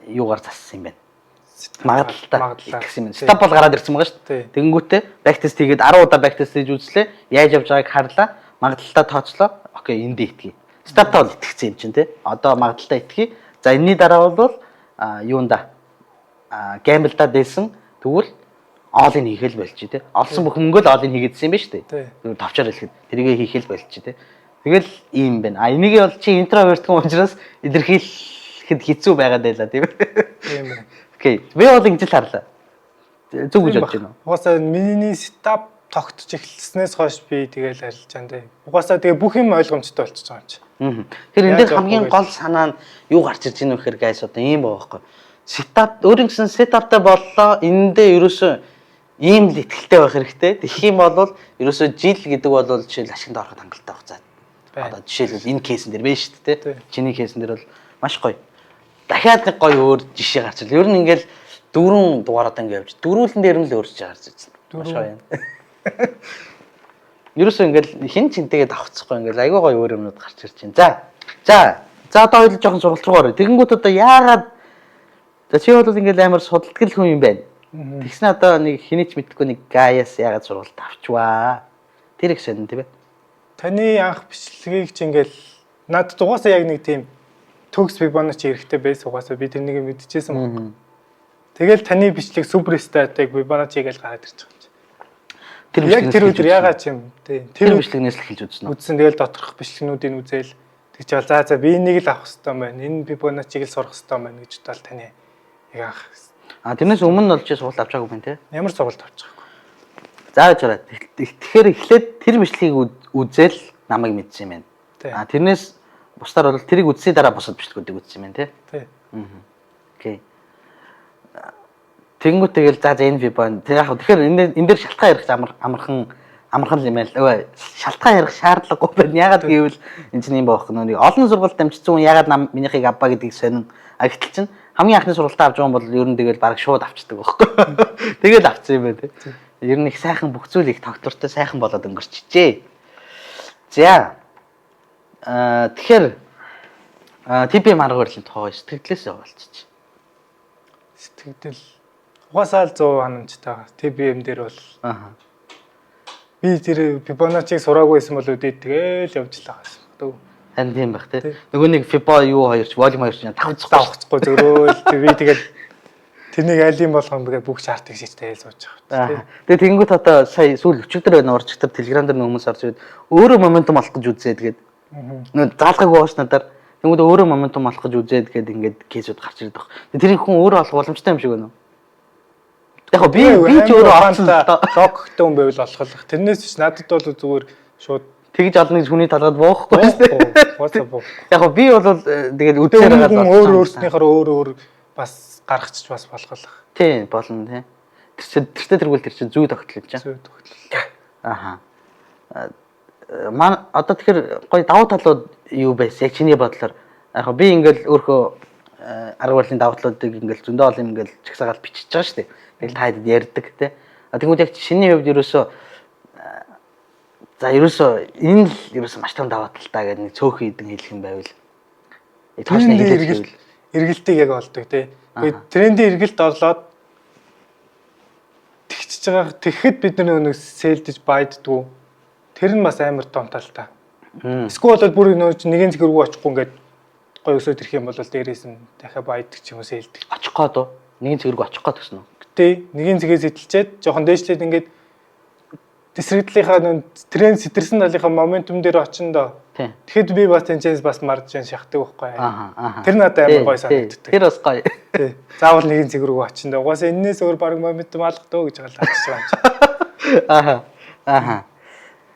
юугаар зассан юм бэ? Магадлалтай итгэсэн юм. Setup бол гараад ирсэн байгаа шүү дээ. Тэгэнгүүтээ backtest хийгээд 10 удаа backtest хийж үзлээ. Яаж явж байгааг харлаа. Магадлалтай тооцлоо. Okay, энд итгэе. Setup-таа бол итгэсэн юм чинь тий. Одоо магадлалтай итгэе. За энэний дараа бол юунда gamble-даа дээсэн. Тэгвэл all in хийхэл болчих тий. Олсон бүх мөнгөө л all in хийгээдсэн юм байна шүү дээ. Тэгвэл товчоор хэлэхэд тэрийгэ хийхэл болчих тий. Тэгэл ийм байна. А энийг бол чи introvert хүн учраас илэрхийлэхэд хэцүү байгаад байлаа тийм ээ. Тийм байна. Okay. Би бол ингэж л харлаа. Зүг гэж бодож байна уу? Угаасаа миний setup тогтож эхэлснээс хойш би тэгэл арилжаан дээ. Угаасаа тэгээ бүх юм ойлгомжтой болчихж байгаа юм чи. Тэгэхээр энэ дээр хамгийн гол санаа нь юу гарч ирж байна вэ гэхээр guys одоо ийм байгаа байхгүй. Setup өөрийн гэсэн setup-тай боллоо. Энэндээ ерөөсөө ийм л итгэлтэй байх хэрэгтэй. Тэгэх юм бол ерөөсөө жил гэдэг бол жишээл ашигт ороход хангалттай хугацаа. Одоо жишээлбэл энэ case-эн дээр байна шүү дээ. Чиний case-эн дээр бол маш гоё. Дахиад нэг гоё өөр жишээ гарч ирлээ. Ер нь ингээл дөрвөн дугаараад ингэ явж дөрвөлэн дээр нь л өөр жишээ гарч ирсэн. Маш гоё юм. Ерөөсөө ингээл хин чинтэйгээ давхцахгүй ингээл айгүй гоё өөр юмнууд гарч ирж байна. За. За. За одоо хоёул жоохон сургалт руу орё. Тэгэнгүүт одоо яагаад за чи бол ингээл амар судалдаг л хүн юм байна. Тэгснэ одоо нэг хэний ч мэдэхгүй нэг гаяас яагаад сургалт авчваа. Тэр их сонин тийм ээ. Таны анх бичлэгийг чи ингээл надад угаасаа яг нэг тийм төгс Fibonacci эрэхтэй байсан, угаасаа би тэрнийг мэдчихсэн баг. Тэгэл таны бичлэг super stat-ыг Fibonacci гэж гараад ирж байгаа юм чи. Тэр Яг тэр өдөр ягаад ч юм тий. Тэр бичлэгнээс л эхэлж үзсэн үү? Үзсэн, тэгэл доторх бичлэгнүүдийг үзээл тэг чи за за би энийг л авах хэрэгтэй байна. Энэ Fibonacci-г л сурах хэрэгтэй байна гэж бодоод таны яг анх. А тэрнээс өмнө нь бол чи сургалт авч байгаагүй юм тий? Ямар сургалт авч байгаагүй. За гэж хараа. Тэгэхээр эхлээд тэр бичлэгийг үзэл намайг мэдсэн юм байна. А тэрнээс бусдаар бол тэрийг үзсний дараа бусад бичлэгүүдийг үзсэн юм байна тий? Тий. Okay. Тэнгүүт тэгэл за за энэ Fibo. Тэр яг тэгэхээр энэ дээр шалтгаан ярих амар амархан амархан юм байна л. Өө шалтгаан ярих шаардлагагүй байна. Ягаад гэвэл энэ чинь юм байхгүй нөө нэг олон сургалт дамжсан хүн ягаад нам минийхийг авбаа гэдгийг сонин. А гэтэл чинь хамгийн анхны сургалтаа авч байгаа юм бол ер нь тэгэл бараг шууд авчдаг байхгүй. Тэгэл авцсан юм байна тий. Ер нь их сайхан бүх зүйл их тогтвортой сайхан болоод өнгөрчжээ. За. Тэгэхээр TPM арга барилын тухай сэтгэлдээс явуулчих. Сэтгэгдэл угаасаа л 100 ханамжтай. TPM дээр бол би тэр Fibonacci-г сураагүй байсан бол үдээ тэгэл явж л байгаа юм. Харин тийм байх тий. Нөгөө нэг Fibo юу хоёр ч volume хоёр ч тавцахгүй давхцахгүй зөрөөл би тэгэл тэрнийг айлын болгон бгээ бүх chart-ыг шийдтэй тэгэл сууж байгаа. Тэгээ тэгэнгүүт одоо сая сүүл өчигдөр байна орчтор Telegram дээр хүмүүс орж ирээд өөрөө momentum олох гэж үзээд гээд нөгөө заалгаагүй ууш надаар тэнгүүд өөрөө momentum олох гэж үзээд гээд ингээд case-үүд гарч ирээд баг. Тэрийг хүн өөрөө олох боломжтой юм шиг байна уу? Яг би ч өөрөө олсон л доо. Логиктой хүн байвал олох л. Тэрнээс биш надад бол зүгээр шууд тэгж олно гэж хүний толгойд буухгүй шүү дээ. Угаасаа буухгүй. Яг би бол тэгээд үзээр байгаа л өөр өөрснийхөө өөр өөр бас гаргачих бас болох л. Тийм болно тий. Тэр тэртээ тэргүүл тэр чинь зүй тогтол гэж. Зүй тогтол. Аха. Ман одоо тэгэхээр гоё давуу талууд юу байсан? Яг чиний бодлоор яг би ингээл өөрөө арга барилын давуу талуудыг ингээл зөндөө олон юм ингээл чагсаагаал бичиж байгаа шүү дээ. Тэгэл та хэд ярьдаг тий. А тэгмүүд яг чиний хувьд ерөөсөө за ерөөсөө энэ л ерөөсөө маш том давуу талтай гэдэг нэг цөөхөн хэдэн хэлэх юм байвал тоошны хэлэх эргэлтийг яг олдог тий. Тэгээд трендийн эргэлт орлоод тэгчж байгаа тэгэхэд бид нар нэг sell-дэж buy-ддгүү. Тэр нь бас амар том талтай. Эсвэл бол бүр нөө нэгэн зэг рүү очихгүй ингээд гоё өсөд ирэх юм бол дээрээс нь дахиад buy-ддаг ч юм уу sell-дэх. Очих гээд уу? Нэгэн цэг рүү очих гээд гэсэн үү? Гэтэ нэгэн цэгээс сэтэлчээд жоохон дээшлээд ингээд тесрэгдлийнхаа нөө тренд сэтэрсэн талынхаа momentum дээр очино доо. Тэгэхэд би бас тэнцээс бас margin шахдаг байхгүй. Тэр надад амар гоё санагддаг. Тэр бас гоё. Тий. Заавал нэгэн цэг рүү очино доо. Угаасаа энэнээс өөр баг momentum алга дөө гэж байгаа л очиж байгаа юм чи. Аха.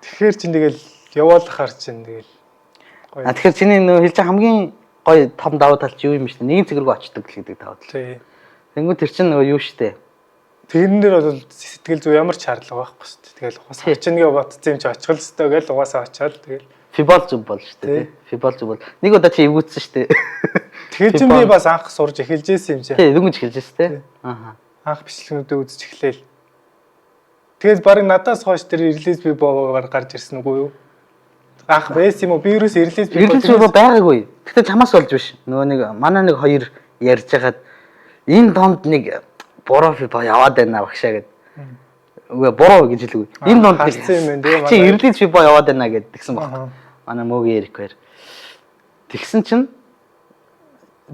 Тэгэхээр чин тэгэл яваалахаар чин тэгэл гоё. А тэгэхээр чиний нөө хэлж байгаа хамгийн гоё том давуу тал чи юу юм бэ? Нэгэн цэг рүү очдог л гэдэг давуу тал. Тий. Тэнгүү тэр чин нөгөө юу штэ. Тэрэн дээр бол сэтгэл зүй ямар ч шаардлага байхгүй шүү дээ. Тэгэл угаасаа очино гэж бодсон юм чи очих л ёстой гэж угаасаа очиод тэгэл. Fibo л зөв бол шүү дээ. Fibo л зөв бол. Нэг удаа чи эвгүүцсэн шүү дээ. Тэгэхээр чинь би бас анх сурж эхэлж байсан юм чи. Тий, дөнгөж эхэлж байсан тий. Ааха. Анх бичлэгнүүдээ үзэж эхлээл. Тэгээд баг надаас хойш тэр release Fibo-гаар гарч ирсэн үгүй юу? Анх байсан юм уу? Би ерөөс release Fibo Release Fibo байгаагүй. Гэхдээ чамаас болж биш. Нөгөө нэг манай нэг хоёр ярьж хагаад энэ донд нэг буруу Fibo яваад байна багшаа гэд. Үгүй, буруу гэж хэлээгүй. Энэ донд нэг харсан юм байна тий, чи манай. Release Fibo яваад байна гэд тэгсэн баг. Манай мөгийн Эрик хоёр. Тэгсэн чинь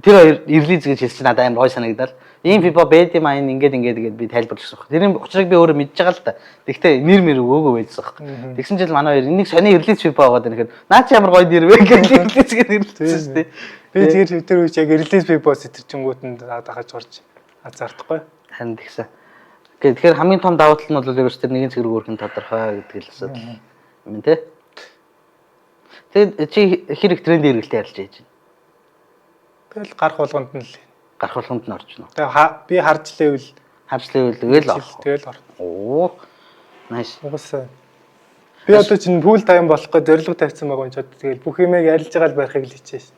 тэр хоёр release гэж хэлсэн чинь надад амар гой санагдал. Ийм Fibo байд юм аа, энэ ингээд ингээд гээд би тайлбарлаж өгсөн баг. Тэрний учрыг би өөрөө мэдж байгаа л та. Тэгтээ нэр мэр өгөөгөө байжсан баг. Тэгсэн чинь манай хоёр энийг сони release Fibo байгаа гэхээр наа чи ямар гоё нэр вэ гэж release гэж нэрлэсэн шүү дээ. Би тэр үеч яг release Fibo сэтэрчингүүд нь дагаж орж азаардахгүй. Харин тэгсэн. Тэгэхээр хамгийн том давуу тал нь бол ерөөс тэр нэгэн цэг рүү өрхөн тодорхой гэдэг л асуудал юм тий. Тэгээд чи хэр их тренд эргэлтэй ярилж яаж байна? Тэгэл гарах болгонд нь л. Гарах болгонд нь орж байна. Тэгээ би харж лээвэл Харж лээвэл тэгэл орох. Тэгэл орно. Оо. Nice. Угаасаа би одоо чинь full time болох гэж зорилго тавьсан байгаа юм чи одоо тэгэл бүх юмыг арилж байгаа л барихыг л хичээж.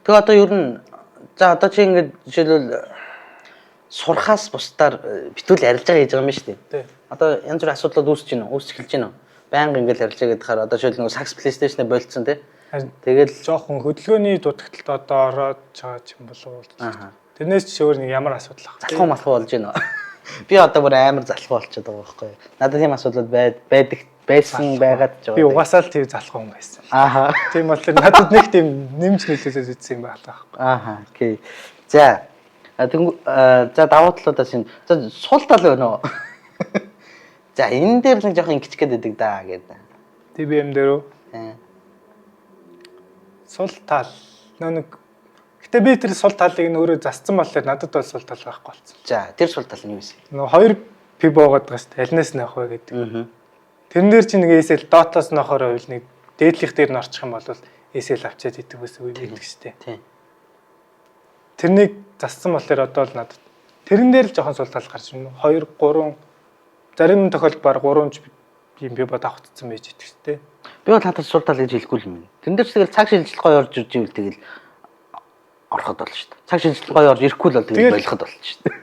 Тэгээ одоо ер нь за одоо чи ингээд жишээлбэл сурхаас бусдаар битүүл арилж байгаа хийж байгаа юм шүү дээ. Тий. Одоо янз бүрийн асуудлууд үүсэж байна уу? Үүсч эхэлж байна уу? Байнга ингээд арилж байгаа гэхээр одоо жишээл нөгөө сакс PlayStation-ыг болцсон тий. Тэгэл жоохон хөдөлгөөний дутагталд одоо ороод чаа юм болов уу? Тэрнээс ч өөр нэг ямар асуудал ах. Залхуу малхуу болж байна уу? Би одоо бүр амар залхуу болчиход байгаа байхгүй юу? Надад тийм асуудлууд байдаг байсан байгаад ч байгаа. Би угаасаа л тийм залхуу хүн байсан. Тийм болохоор надад нэг тийм нэмж нөлөөлөд үзсэн юм байна байхгүй. Okay. За. За давуу талуудаас энэ за сул тал байна уу? За, энэ дээр нэг жоохон ингэчих гээд байдаг даа гэдэг. TBM дээр үү? Тий. Сул тал нөө нэг. Гэтэ би тэр сул талыг нь өөрөө засцсан болохоор надад бол сул тал байхгүй болсон. За, тэр сул тал нь юу вэ? Нөгөө хоёр Fibo байгаа шүү дээ. Алинаас нь авах вэ гэдэг. Тэрэн дээр чинь нэг SL дотоос нохоор байвал нэг дээдлих дээр нь орчих юм бол SL авчиад идэг байсан үе байдаг шүү дээ. Тий. Тэрнийг зассан болохоор одоо л надад тэрэн дээр л жоохон сул тал гарч ирнэ. 2 3 зарим тохиолдолд баг 3 ч юм Fibo давхцсан байж идэг шүү дээ. Би бол надад сул тал гэж хэлэхгүй юм. Тэрэн дээр ч тэгэл цаг шилжилт гоё орж ирж ивэл тэгэл ороход болно шүү дээ. Цаг шилжилт гоё орж ирэхгүй л бол тэгэл болоход болно шүү дээ.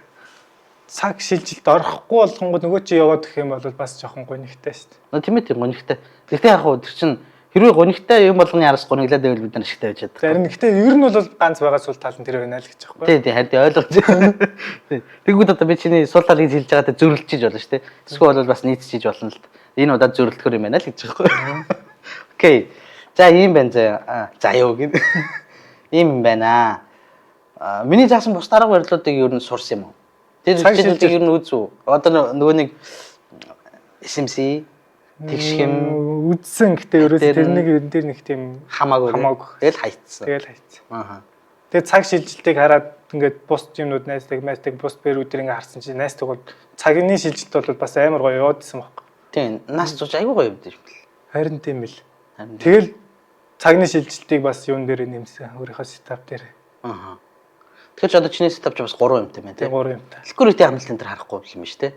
Цаг шилжилт орохгүй болгонгод нөгөө чи яваад гэх юм бол бас жоохон гонигтай шүү дээ. Нөө тийм ээ, тийм гонигтай. Гэхдээ яг хуу тэр чин хэрвээ гонигтай юм болгоны араас гониглаад байвал бид нар ашигтай байж чаддаг. Зарим гэхдээ ер нь бол ганц байгаа сул тал нь тэр байна л гэж байхгүй. Тий, тий, харин ойлгож байна. Тий. Тэгвэл одоо би чиний сул талыг хэлж байгаадаа зөрлөж болно шүү дээ. Эсвэл бол бас нийцчихэж болно л. Энэ удаа зөрлөхөр юм байна л гэж байгаа байхгүй. Okay. За, ийм байна заа. За юу гин. Ийм байна. Аа, миний заасан бус дарга барилуудыг ер нь сурсан юм уу? Тэр хичээлүүдийг ер нь үзв. Одоо нөгөө нэг SMC тэгшхэм үзсэн гэтээ ерөөс тэрнийг энэ дээр нэг тийм хамаагүй. Хамаагүй. Тэгэл хайцсан. Тэгэл хайцсан. Аа. Тэгээд цаг шилжилтийг хараад ингээд бус юмнууд Nasdaq, Nasdaq бус бэрүүдэр ингээд харсан чинь Nasdaq бол цагны шилжилт бол бас амар гоё яваадсэн байхгүй. Тийм, нас зууч айгүй гоё явдсан юм бэл. Харин тийм л. Тэгэл цагны шилжилтийг бас юун дээр нэмсэн, өөрийнхөө setup дээр. Аа. Тэгэхээр ч одоо чиний setup ч бас 3 юмтай байна тийм. 3 юмтай. Liquidity хамлалтын дээр харахгүй юм биш үү?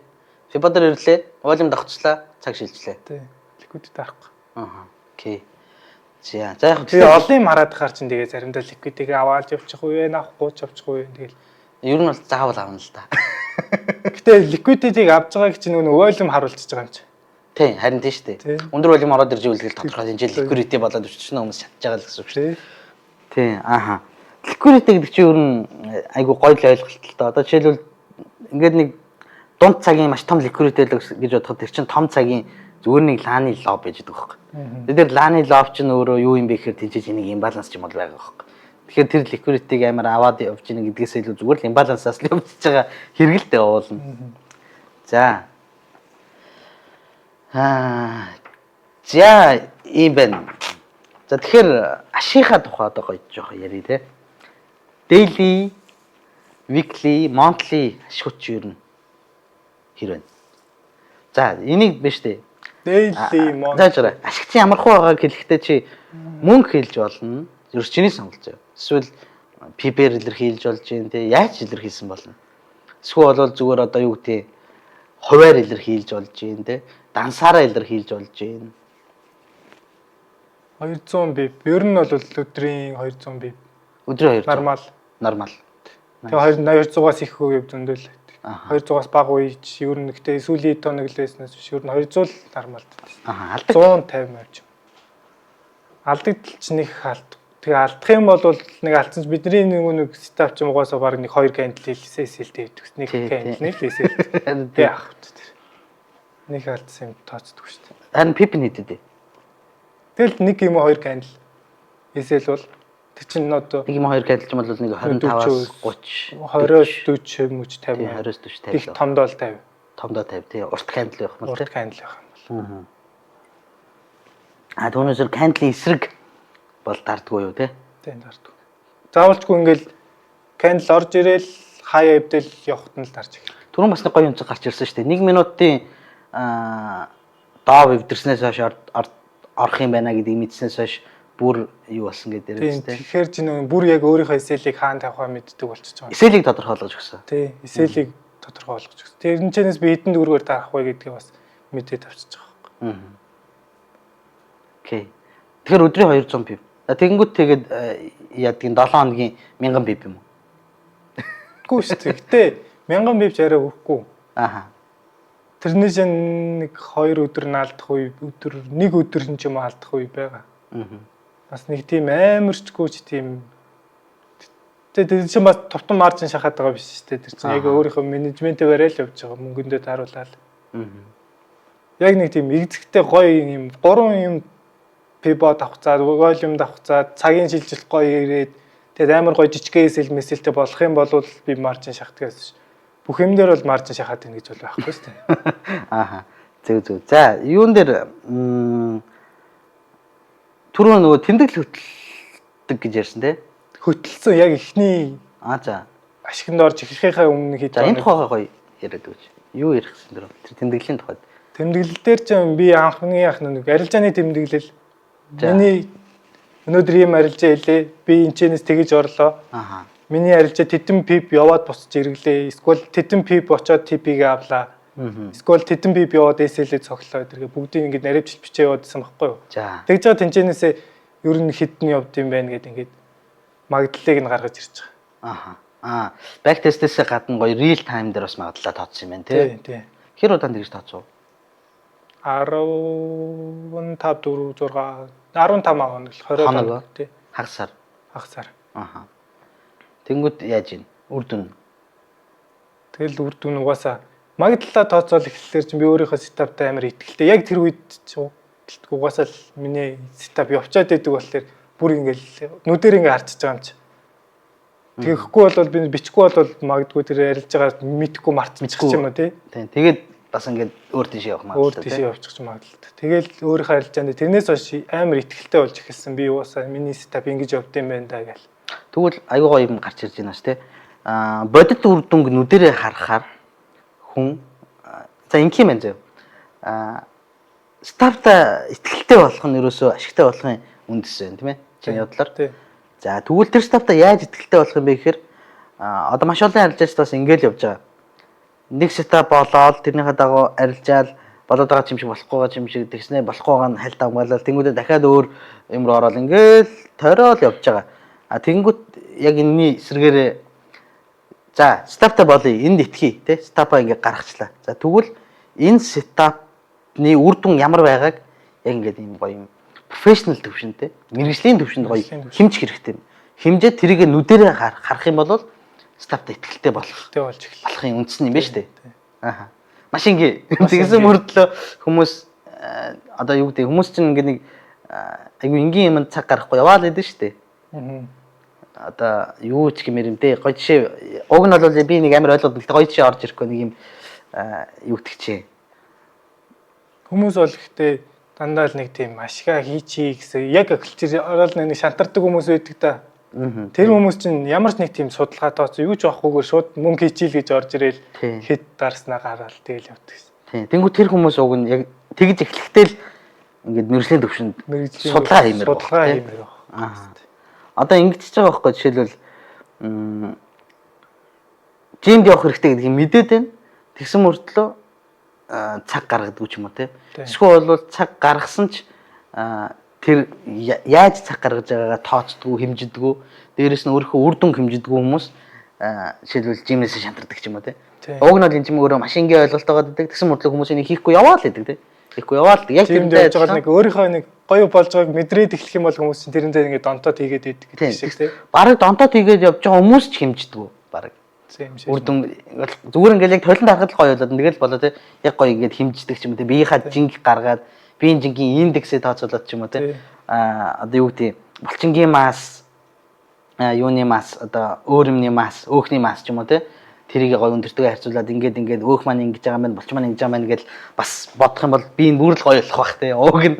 Fibo дээр ирлээ, volume давхцлаа, цаг шилжлээ. Тийм. Liquidity харахгүй. Аа. Okay. За за яг Тэгээ олон юм хараад хаар чинь тэгээ заримдаа liquidity аваад явчих үе, авахгүй ч явчих үе тэгэл. Ер нь бол заавал авна л да. Гэтэ liquidity-г авч байгааг чинь нөгөө volume харуулчихж байгаа юм чи. Тийм, харин тийм шүү дээ. Өндөр volume ороод ирж ивэл тэгэл тодорхой хэмжээ liquidity болоод өчсөн хүмүүс шатж байгаа л гэсэн үг шүү дээ. Тийм, ааха. Liquidity гэдэг чинь ер нь айгу гоё л ойлголт л доо. Одоо жишээлбэл ингээд нэг дунд цагийн маш том liquidity л гэж бодоход тэр чинь том цагийн зүгээр нэг лааны low байж байгаа байхгүй. Тэр лааны low чинь өөрөө юу юм бэ гэхээр тийч энийг imbalance ч юм бол байгаа байхгүй. Тэгэхээр тэр liquidity-г амар аваад явж ийн гэдгээс илүү зүгээр л imbalance-аас л явж байгаа хэрэгэлтэй явуулна. За. Аа. За, ийм байна. За, тэгэхээр ашигынхаа тухай одоо гоё жоох ярив те. Daily, weekly, monthly ашигуд чи ер нь хэр байна? За, энийг биш үү? Daily, monthly. За, жаа. Ашиг чи ямар хуу байгааг хэлэхдээ чи мөнгө хэлж болно. Ерөөс чиний сонголт заяа. Эсвэл PPR илэрхийлж болж юм те. Яаж илэрхийлсэн болно? Эсвэл бол зүгээр одоо юу гэдэг хувиар илэрхийлж болж юм те. Дансаараа илэрхийлж болж юм. 200 pip. Ер нь бол өдрийн 200 pip. Өдрийн 200. Нормал. Нормал. Тэгээ 200-аас их үе зөндөл. 200-аас бага үе ч ер нь гэхдээ сүүлийн тоног л байснаас биш ер нь 200 л нормал. Аха, алдаг. 150 мавж. Алдагдал ч нэг алд. Тэгээ алдах юм бол нэг алдсан ч бидний нэг setup ч угаасаа баг нэг 2 candle SL-тэй хийдэг. Нэг candle нэг SL. Тэгээ ах. Нэг алдсан юм тооцдоггүй шүү дээ. Харин pip нь хэд вэ? Тэгэл нэг юм уу 2 candle SL бол тэр чинь одоо нэг юм 2 candle ч юм бол нэг 25-аас 30, 20-оос 40, 30, 50. 20-оос 40, 50. Их томдоо л 50. Томдоо 50 тий. Урт candle байх юм бол тий. Урт candle байх юм бол. А түүнээс candle-ийн эсрэг бол дардгүй юу тий? Тийм дардгүй. Заавалчгүй ингээл candle орж ирээл хаяа эвдэл явахт нь л дарж эхэлнэ. Түрүүн бас нэг гоё юм гарч ирсэн шүү дээ. 1 минутын дов эвдэрснээс хойш орох юм байна гэдгийг мэдснээс хойш бүр юу болсон гэдэг яриад тийм. Тэгэхээр чи нөө бүр яг өөрийнхөө SL-ийг хаана тавихаа мэддэг болчихж байгаа. SL-ийг тодорхой болгож өгсөн. Тий, SL-ийг тодорхой болгож өгсөн. Тэр энэ чэнэс би хэдэн төгрөгөөр дарах вэ гэдгийг бас мэдээд авчиж байгаа байхгүй. Окей. Тэгэхээр өдрийн 200 pip. Тэгэнгүүт тэгээд яадгийн 7 хоногийн 1000 pip юм уу? Үгүй шүү дээ. Гэтэ 1000 pip ч арай хүрхгүй. Аха. Тэрнээс нэг 2 өдөр нь алдах үе, өдөр нэг өдөр нь ч юм алдах үе байгаа. Бас нэг тийм амарчгүй ч тийм. Тэгээ тэр чинь бас товтон margin шахаад байгаа биш шүү дээ. Тэр чинь яг өөрийнхөө менежментээ барайл явж байгаа, мөнгөндөө тааруулаад. Яг нэг тийм игзэгтэй гоё юм гурван юм pivot авахцаад, volume авахцаад, цагийн шилжилт гоё ирээд тэгээд амар гоё жижигхэн SL мэсэлтэй болох юм бол би margin шахдаг гэсэн. Бүх юм дээр бол margin шахаад байна гэж бол байхгүй шүү дээ. Ааха. Зөв зөв. За, юун дээр түрүү нөгөө тэмдэглэл хөтэлдэг гэж ярьсан тий? Хөтөлсөн яг эхний за. Ашигт орж эхлэхийнхээ өмнө хэд. За, энэ тухайгаа гоё яриад өгч. Юу ярих гэсэн дэр тэр тэмдэглэлийн тухайд. Тэмдэглэл дээр ч би анхны анх нэг арилжааны тэмдэглэл. Миний өнөөдөр ийм арилжаа хэлээ. Би энэчнээс тэгэж орлоо. Ааха. Миний арилжаа тэдэн pip яваад босч иргэлээ. Эсвэл тэдэн pip очоод TP-г авлаа. Эсвэл тэдэн pip яваад SL-ийг цоглоо. Тэргээ бүгдийг ингээд наривчил бичээ яваадсан байхгүй юу? Тэгж байгаа тэнцэнээсээ ер нь хэдэн явд юм байна гэд ингээд магадлалыг нь гаргаж ирж байгаа. Ааха. Аа, back test-ээс гадна гоё real time дээр бас магадлалаа тооцсон юм байна тий. Тий. Хэр удаан тэгж тооцов? 15 4 6 15 хоног л 20 хоног тий. Хагас сар. Хагас сар. Ааха. Тэнгүүд яаж ийн? Үр дүн. Тэгэл үр дүн угаасаа магадлалаа тооцоол эхлэхээр чинь би өөрийнхөө setup-тай амар итгэлтэй. Яг тэр үед ч угаасаа л миний setup явчаад байдаг болохоор бүр ингээл нүдээр ингээ харчиж байгаа юм чи. Тэгэхгүй бол би бичихгүй бол магадгүй тэр арилж байгаа мэдхгүй мартчих юм уу тий. Тийм. Тэгээд бас ингээд өөр тийшээ явах магадлалтай. Өөр тийшээ явчих магадлалтай. Тэгэл өөрийнхөө арилжаанд тэрнээс хойш амар итгэлтэй болж эхэлсэн. Би угаасаа миний setup ингэж явд юм байна да гэл. Тэгвэл аюу гоё юм гарч ирж байна ш тий. Аа, бодит үр дүнг нүдэрээ харахаар хүн за ингэх юм байна зөө. Аа, setup-та итгэлтэй болох нь ерөөсөө ашигтай болохын үндэс байна тийм ээ. Чиний бодлоор. Тий. За, тэгвэл тэр setup-та яаж итгэлтэй болох юм бэ гэхээр одоо маш олон арилжаач бас ингээл явж байгаа. Нэг setup болоод тэрнийхээ дагуу арилжаал болоод байгаа юм шиг болохгүй байгаа юм шиг тэгснэ болохгүй байгаа нь хальт амгаалал тэнгүүдээ дахиад өөр юм руу ороод ингээл тойроод явж байгаа. А тэгэнгүүт яг энэний эсрэгээрээ за setup-тай болъё, энд итгэе тий, setup-аа ингээ гаргачлаа. За, тэгвэл энэ setup-ны үр дүн ямар байгааг яг ингээд ийм гоё юм professional төвшөнтэй, мэргэжлийн төвшөнд гоё хэмжих хэрэгтэй юм. Хэмжээд тэрийг нүдэрээ харах юм бол setup-тай итгэлтэй болох болж эхэлнэ. Болохын үндс нь юм байна шүү дээ. Ааха. Маш ингээ. Тэгсэн мөртлөө хүмүүс одоо юу гэдэг хүмүүс чинь ингээ нэг айгүй энгийн юмд цаг гаргахгүй яваал байдаг шүү дээ. Одоо юу ч гэмээр юм дээ. Гоё жишээ уг нь бол би нэг амар ойлгоод л гоё жишээ орж ирэхгүй нэг юм юу гэдэг чи. Хүмүүс бол ихтэй дандаа л нэг тийм ашгаа хийчихье гэсэн яг тэр орол нэг шантардаг хүмүүс байдаг та. Тэр хүмүүс чинь ямар ч нэг тийм судалгаа тооцоо юу ч авахгүйгээр шууд мөнгө хийчихье л гэж орж ирээл хэд дарснаа гараал тэгэл явдаг гэсэн. Тийм. Тэнгүү тэр хүмүүс уг нь яг тэгж эхлэхдээ л ингээд мэргэжлийн төвшөнд судалгаа хиймээр байна. Одоо ингэж ч байгаа байхгүй жишээлбэл gym-д явах хэрэгтэй гэдгийг мэдээд байна. Тэгсэн мөртлөө цаг гаргадаг ч юм уу те. Эсвэл бол цаг гаргасан ч Тэр яаж цаг гаргаж байгаагаа тооцдгоо, хэмжидэггүй. Дээрээс нь өөрийнхөө үр дүнг хэмжидэггүй хүмүүс жишээлбэл gym ээс шантардаг ч юм уу, тий. Уг нь бол энэ ч юм өөрөө маш энгийн ойлголт байгаа гэдэг. Тэгсэн мөртлөө хүмүүс энийг хийхгүй яваал гэдэг, тий. Хийхгүй яваал. Яг тэрнтэй явж байгаа нэг өөрийнхөө нэг гоё болж байгааг мэдрээд эхлэх юм бол хүмүүс чинь тэрэндээ ингээд донтоод хийгээд байдаг гэдэг шиг, тий. Бараг донтоод хийгээд явж байгаа хүмүүс ч хэмждэггүй бараг. Тийм шиг. Үр дүн зүгээр ингээд яг толинд харахад л гоё болоод тэгэл болоо, тий. Яг гоё ингээд хэмждэг ч юм уу, тий. Биеийнхаа жинг гаргаад, биеийн жингийн индексээ тооцоолоод ч юм уу, тий. Одоо юу гэдэг, булчингийн масс, юуны масс, одоо өөр юмны масс, өөхний масс ч юм уу, тий. Тэрийг гоё өндөртөгөө харьцуулаад ингээд ингээд өөх маань ингэж байгаа юм байна, булчин маань ингэж байгаа юм байна гэж бас бодох юм бол би энэ бүр л гоё болох бах, тий. Ууг нь.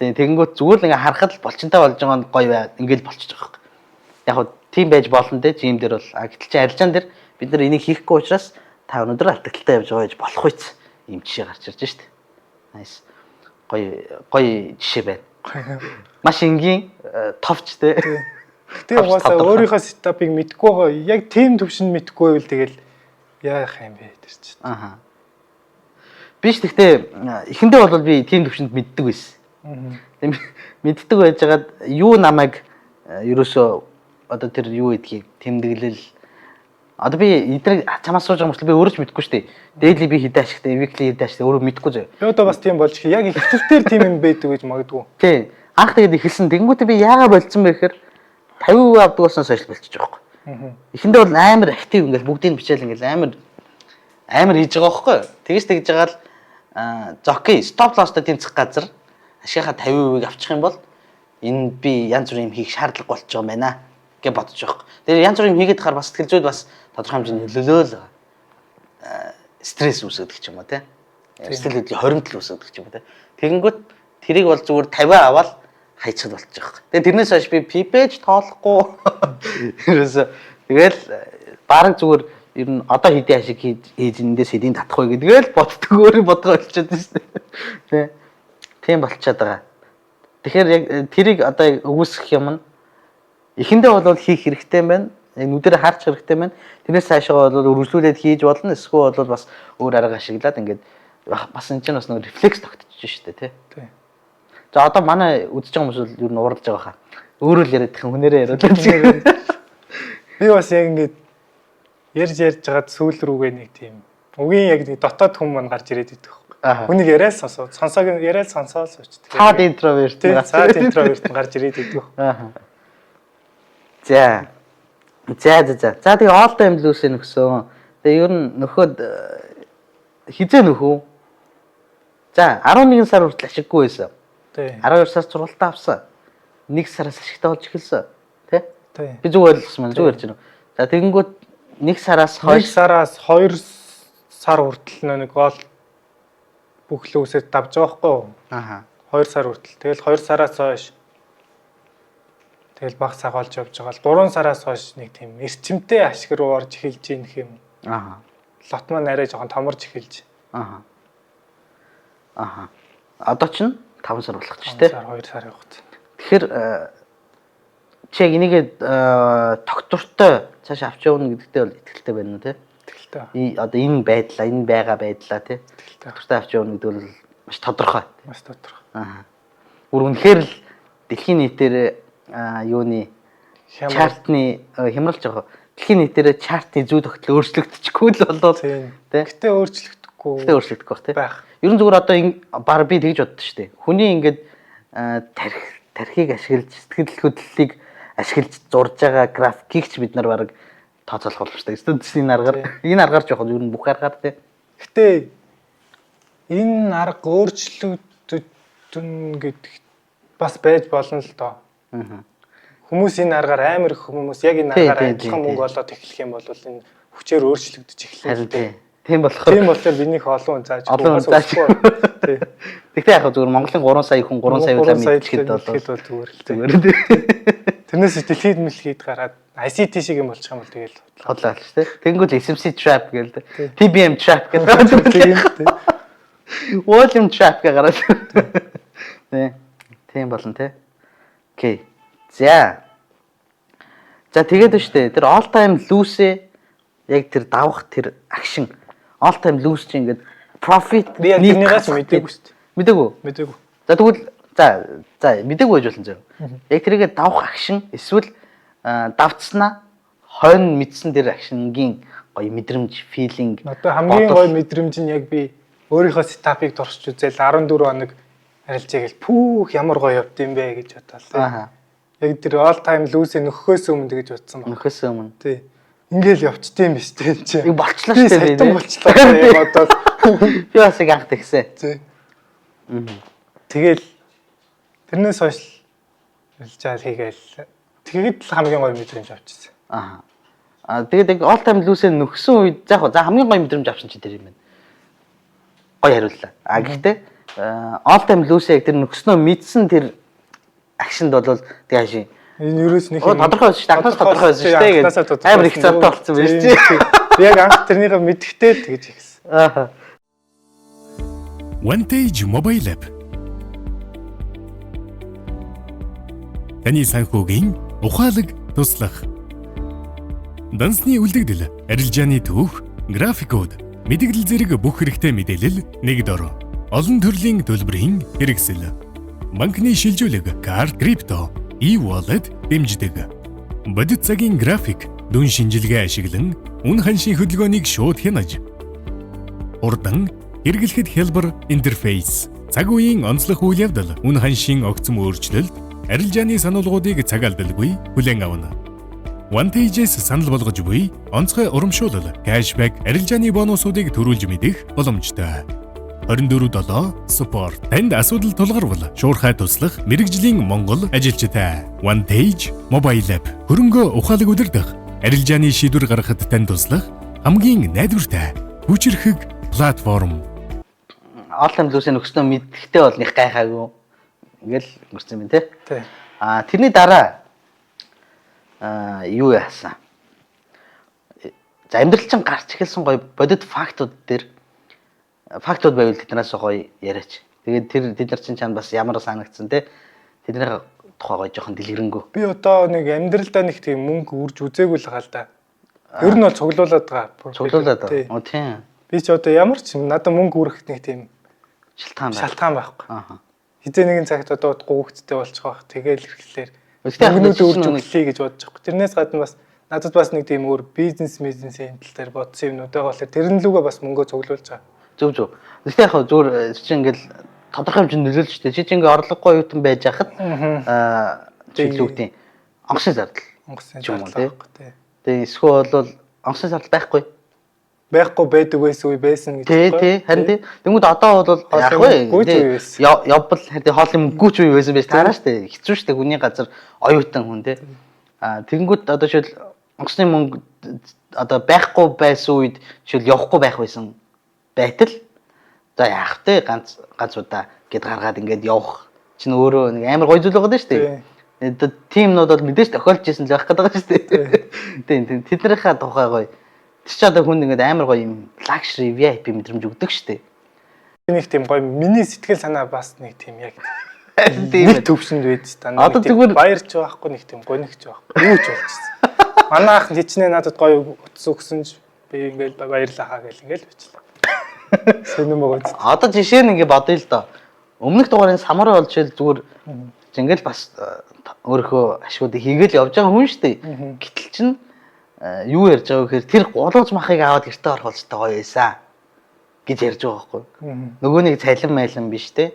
Тий, тэгэнгүүт зүгээр л ингээ харахад л булчинтай болж байгаа нь гоё бай, ингээд болчихж байгаа хэрэг. Яг хөө тийм байж болно, тий, gym дээр бол. А гэтэл чи арилжаан дээр бид нар энийг хийхгүй учраас та өнөөдөр алдагдалтай явж байгаа гэж болох үйц ийм жишээ гарч ирж шít. Nice. Гоё гоё жишээ байна. Маш энгийн товч, тий. Гэтэ угаасаа өөрийнхөө setup ыг мэдгүй байгаа. Яг тийм төвшөнд мэдгүй байвал тэгэл яах юм бэ тэр чинь. Аха. Биш, гэхдээ эхэндээ бол би тийм төвшөнд мэддэг байсан. Мэддэг байжгаад юу намайг ерөөсөө одоо тэр юу гэдгийг тэмдэглэл, одоо би эдгээр чамаас сууж байгаа мөртлөө би өөрөө ч мэдэхгүй шүү дээ. Daily би хэдэн ашигтай, weekly хэдэн ашигтай өөрөө мэдэхгүй зөө. Би одоо бас тийм болж яг эхлэл дээр тийм юм байдаг гэж магадгүй. Тий. Анх тэгээд эхэлсэн. Тэгэнгүүтээ би яагаад болцсон бэ гэхээр 50% авдаг болсон хойш болчихж байгаа байхгүй. Эхэндээ бол амар active, ингээл бүгдийг бичээл, ингээл амар амар хийж байгаа байхгүй. Тэгэж тэгж байгаа л за okay, stop loss-той тэнцэх газар ашигынхаа 50%-ийг авчих юм бол энэ би янз бүрийн юм хийх шаардлага болчих юм байна гэж бодож байгаа байхгүй. Тэгээ янз бүрийн юм хийгээд хахаар бас сэтгэл зүйд бас тодорхой хэмжээний нөлөөлөл байгаа. Стресс үүсгэдэг ч юм уу, те. Сэтгэл хөдлөлийн хоримтол үүсгэдэг ч юм уу, те. Тэгэнгүүт тэрийг бол зүгээр 50 аваад хайцхад болчих жоох. Тэгээ тэрнээс хойш би pip тоолохгүй. Ерөөсө тэгэл бараг зүгээр ер нь одоо хэдийн ашиг хийж эндээс хэдийн татах вэ гэдгээ л боддог, өөрөө бодгоо болчиход байна шүү дээ. Тэ. Тийм болчиход байгаа. Тэгэхээр яг тэрийг одоо яг өгөөсгөх юм нь эхэндээ бол хийх хэрэгтэй юм байна. Яг нүдэрээ харж хэрэгтэй байна. Тэрнээс цаашаа бол үргэлжлүүлээд хийж болно. Эсвэл бол бас өөр арга ашиглаад ингээд бас энэ чинь бас нэг рефлекс тогтчих шүү дээ, тий. Тий. За, одоо манай үзэж байгаа хүмүүс бол ер нь уурлаж байгаа хаа. Өөрөө л яриад их хүнээрээ яриад. Би бас яг ингээд ярьж ярьж байгаад сүүл рүүгээ нэг тийм үгийн яг нэг дотоод хүн маань гарч ирээд идэх байхгүй. Хүнийг яриад сонсоо, сонсоог яриад сонсоол суучдаг. Цаад introvert. Тий, цаад introvert нь гарч ирээд идэх. За. За за за. За, тэгээ all time low-с нөхсөн. Тэгээ ер нь нөхөд хизээ нөхөө. За, 11 сар хүртэл ашиггүй байсан. Тий. 12 сар сургалтаа авсан. 1 сараас ашигтай болж эхэлсэн. Тэ? Тий. Би зөв ойлгосон маань, зөв ярьж байна уу? За, тэгэнгүүт 1 сараас 1 хойш сараас 2 сар хүртэл нэг гол бүх loss ээ давж байгаа байхгүй юу? Аха. 2 сар хүртэл. Тэгэл 2 сараас хойш тэгэл баг цаг олж явж байгаа л 3 сараас хойш нэг тийм эрчимтэй ашиг руу орж эхэлж ийн гэх юм. Lot маань арай жоохон томорж эхэлж. Аха. Аха. Одоо ч 5 сар болох ч 5 тий. сар, 2 сар явах. Тэгэхээр чи яг энийгээ тогтвортой цааш авч явна гэдэгтээ бол итгэлтэй байна уу, тий? Итгэлтэй. Одоо энэ байдлаа, энэ байгаа байдлаа, тий. Итгэлтэй. Тогтвортой авч явна гэдэг бол маш тодорхой. Маш тодорхой. Аа. Бүр үнэхээр л дэлхийн нийтээр юуны Хямрал. chart ны хямралж байгаа. Дэлхийн нийтээр chart ны зүй тогтол өөрчлөгдөчихгүй л болоод Тийм. тий. Гэтэ өөрчлөгдөхгүй. Гэтэ өөрчлөгдөхгүй бах, тий. Байх. Ер нь зүгээр одоо баг би тэгж боддоо шүү дээ. Хүний ингээд тархийг ашиглаж, сэтгэл хөдлөлийг ашиглаж зурж байгаа графикийг ч бид нар баг тооцоолох боломжтой. Эсвэл энэ аргаар, энэ аргаар жоохон, ер нь бүх аргаар, тий. Гэтэ энэ арга өөрчлөгдөн гэдэг бас байж болно л доо. Хүмүүс энэ аргаар, амар их хүмүүс яг энэ аргаар адилхан мөнгө олоод эхлэх юм бол энэ хүчээр өөрчлөгдөж эхлэв. Харин тий. Тийм болохоор Тийм болохоор биднийх олон хүн зааж Олон хүн зааж. Тий. Тэгтээ яг зүгээр Монголын 3 сая хүн 3 сая удаа мэдчихэд бол бол зүгээр л зүгээр, тий. Тэрнээс дэлхийд мэлхийд гараад ICT шиг юм болчих юм бол тэгэл Хотлоо алч тий. Тэнгүүл SMC trap гээл тий. TBM trap гэл гараад тийм тий. Volume trap гэ гараад. Тий. Тийм болно, тий. Okay. За. За, тэгээд ба штэ тэр all time low-ээ яг тэр давах тэр action all time low чинь ингээд profit Би яг тэрнийгээс мдээгүй шүү дээ. Мдээгүй. Мдээгүй. За, тэгвэл За мдэггүй байж болно зөө. Яг тэрийгэ давах action эсвэл давцснаа хойно мэдсэн тэр action гийн гоё мэдрэмж, feeling. Одоо хамгийн гоё мэдрэмж нь яг би өөрийнхөө setup ыг туршиж үзээл 14 хоног арилжаа гэл пүүх ямар гоё явд юм бэ гэж бодлоо. Яг тэр all time low-с нөхөхөөс өмнө тэгэж бодсон баг. Нөхөөс өмнө. Тий. Ингээл явчдсан юм биш үү чи. Яг болчлоо шүү дээ. Би болчлоо юм бодоод. Би бас яг анх тэгсэн. Тий. Тэгэл тэрнээс хойш арилжаа хийгээл тэгэхэд л хамгийн гоё мэдрэмж авчихсан. Аа. Аа, тэгээд яг all time low-с нөхсөн үед за яг за хамгийн гоё мэдрэмж авсан чи тэр юм байна. Гоё хариуллаа. А гэхдээ all time low-с яг тэр нөхснөө мэдсэн тэр action д бол тэг хаашийн Энэ ерөөс нэг тодорхой байсан шүү дээ. Анхнаас тодорхой байсан шүү дээ гэдэг. Амар их завтай болсон байж чи. Би яг анх тэрнийг мэдхтэй л тэгж ихсэн. Аа. Vantage Mobile App. Таны санхүүгийн ухаалаг туслах. Дансны үлдэгдэл, арилжааны түүх, графикууд, мэдээлэл зэрэг бүх хэрэгтэй мэдээлэл нэг дор. Олон төрлийн төлбөрийн хэрэгсэл. Банкны шилжүүлэг, карт, крипто, e-wallet дэмждэг. Бодит цагийн график, дүн шинжилгээ ашиглан үн ханшийн хөдөлгөөнийг шууд хянаж хурдан хэрэглэхэд хялбар интерфейс. Цаг үеийн онцлог үйл явдал, үн ханшийн огцом өөрчлөлт, арилжааны сануулгуудыг цаг алдалгүй хүлээн авна. Vantage-с санал болгож буй онцгой урамшуулал, cashback, арилжааны бонусуудыг төрүүлж мэдэх боломжтой. 24/7 support. Танд асуудал тулгарвал шуурхай туслах мэргэжлийн Монгол ажилчтай. Vantage Mobile App хөрөнгөө ухаалаг удирдах, арилжааны шийдвэр гаргахад танд туслах хамгийн найдвартай хүчирхэг платформ. All time low-с нөхснөө мэдхтэй бол них гайхаагүй. Ингээл өнгөрсөн юм те. Тий. А тэрний дараа юу яасан? За, амьдрал чинь гарч эхэлсэн гоё бодит фактууд дээр, фактууд байвал тэднээс гоё яриач. Тэгээд тэр тэд нар чинь чанд бас ямар санагдсан те. Тэдний тухай гоё жоохон дэлгэрэнгүй. Би одоо нэг амьдралдаа нэг тийм мөнгө үрж үзээгүй л байгаа л да. Ер нь бол цуглуулад байгаа. Цуглуулад. Тий. Оо, тийм. Би ч одоо ямар ч надад мөнгө үрэх нэг тийм шалтгаан байх. Шалтгаан байхгүй. Хизээ нэгэн цагт одоо удахгүй хүүхэдтэй болчих واخ. Тэгэл ирэхлээр Гэхдээ яг мөнгнүүд нэг үрж чинь өглөе гэж бодож байгаа. Тэрнээс гадна бас надад бас нэг тийм өөр бизнес бизнесийн тал дээр бодсон юмнууд байгаа болохоор тэрэн лүүгээ бас мөнгөө цуглуулж байгаа. Зөв зөв. Гэхдээ яг хөө зүгээр чи ингээл тодорхой хэмжээнд нөлөөлж штэ. Чи чи ингээ орлогогүй оюутан байж хахад чиглэл үү гэдэг онгоцны зардал. Онгоцны ч юм уу, зардал байхгүй тий. Тэгээ эсвэл бол онгоцны зардал байхгүй. Байхгүй байдаг байсан үе байсан гэж Тий, байхгүй. тий, харин тий. Тэнгүүд одоо бол Хоол яг вэ. мөнгөгүй ч үе байсан. Явбал харин тий, хоолын мөнгөгүй ч үе байсан байж таараа штэ. Хэцүү штэ хүний газар оюутан хүн тий. А тэгэнгүүт одоо жишээл онгоцны мөнгө одоо байхгүй байсан үед жишээл явахгүй байх байсан байтал за яах вэ, ганц ганц удаа гэд гаргаад ингээд явах чинь өөрөө нэг амар гоё зүйл байгаа шүү дээ. Одоо тиймнүүд бол мэдээж тохиолж исэн л байх гэдэг байгаа шүү дээ. Тийм тийм, тэднийхээ тухай гоё. Тэр чи одоо хүнд ингээд амар гоё юм luxury VIP мэдрэмж өгдөг шүү дээ. Нэг тийм гоё миний сэтгэл санаа бас нэг тийм яг Тийм нэг төвшөнд байдаг та. Нэг Одоо тийм зүгээр- баярч байхгүй, нэг тийм гонигч байхгүй. Юу ч болчихсон. Манай ах хичнээн надад гоё утас өгсөн ч би ингээл баярлаа хаа гэл ингээл бичлээ. Сонирн байгаа. Одоо жишээ нь ингээд бодъё л доо. Өмнөх дугаарын самар болж ил зүгээр ингээл бас өөрийнхөө ашгуудыг хийгээл явж байгаа хүн шүү дээ. Гэтэл чин юу ярьж байгаа вэ гэхээр тэр гулууж махыг аваад гэртээ орох болцтой гоё байсан гэж ярьж байгаа байхгүй. Нөгөө нэг цалин майлан биш те.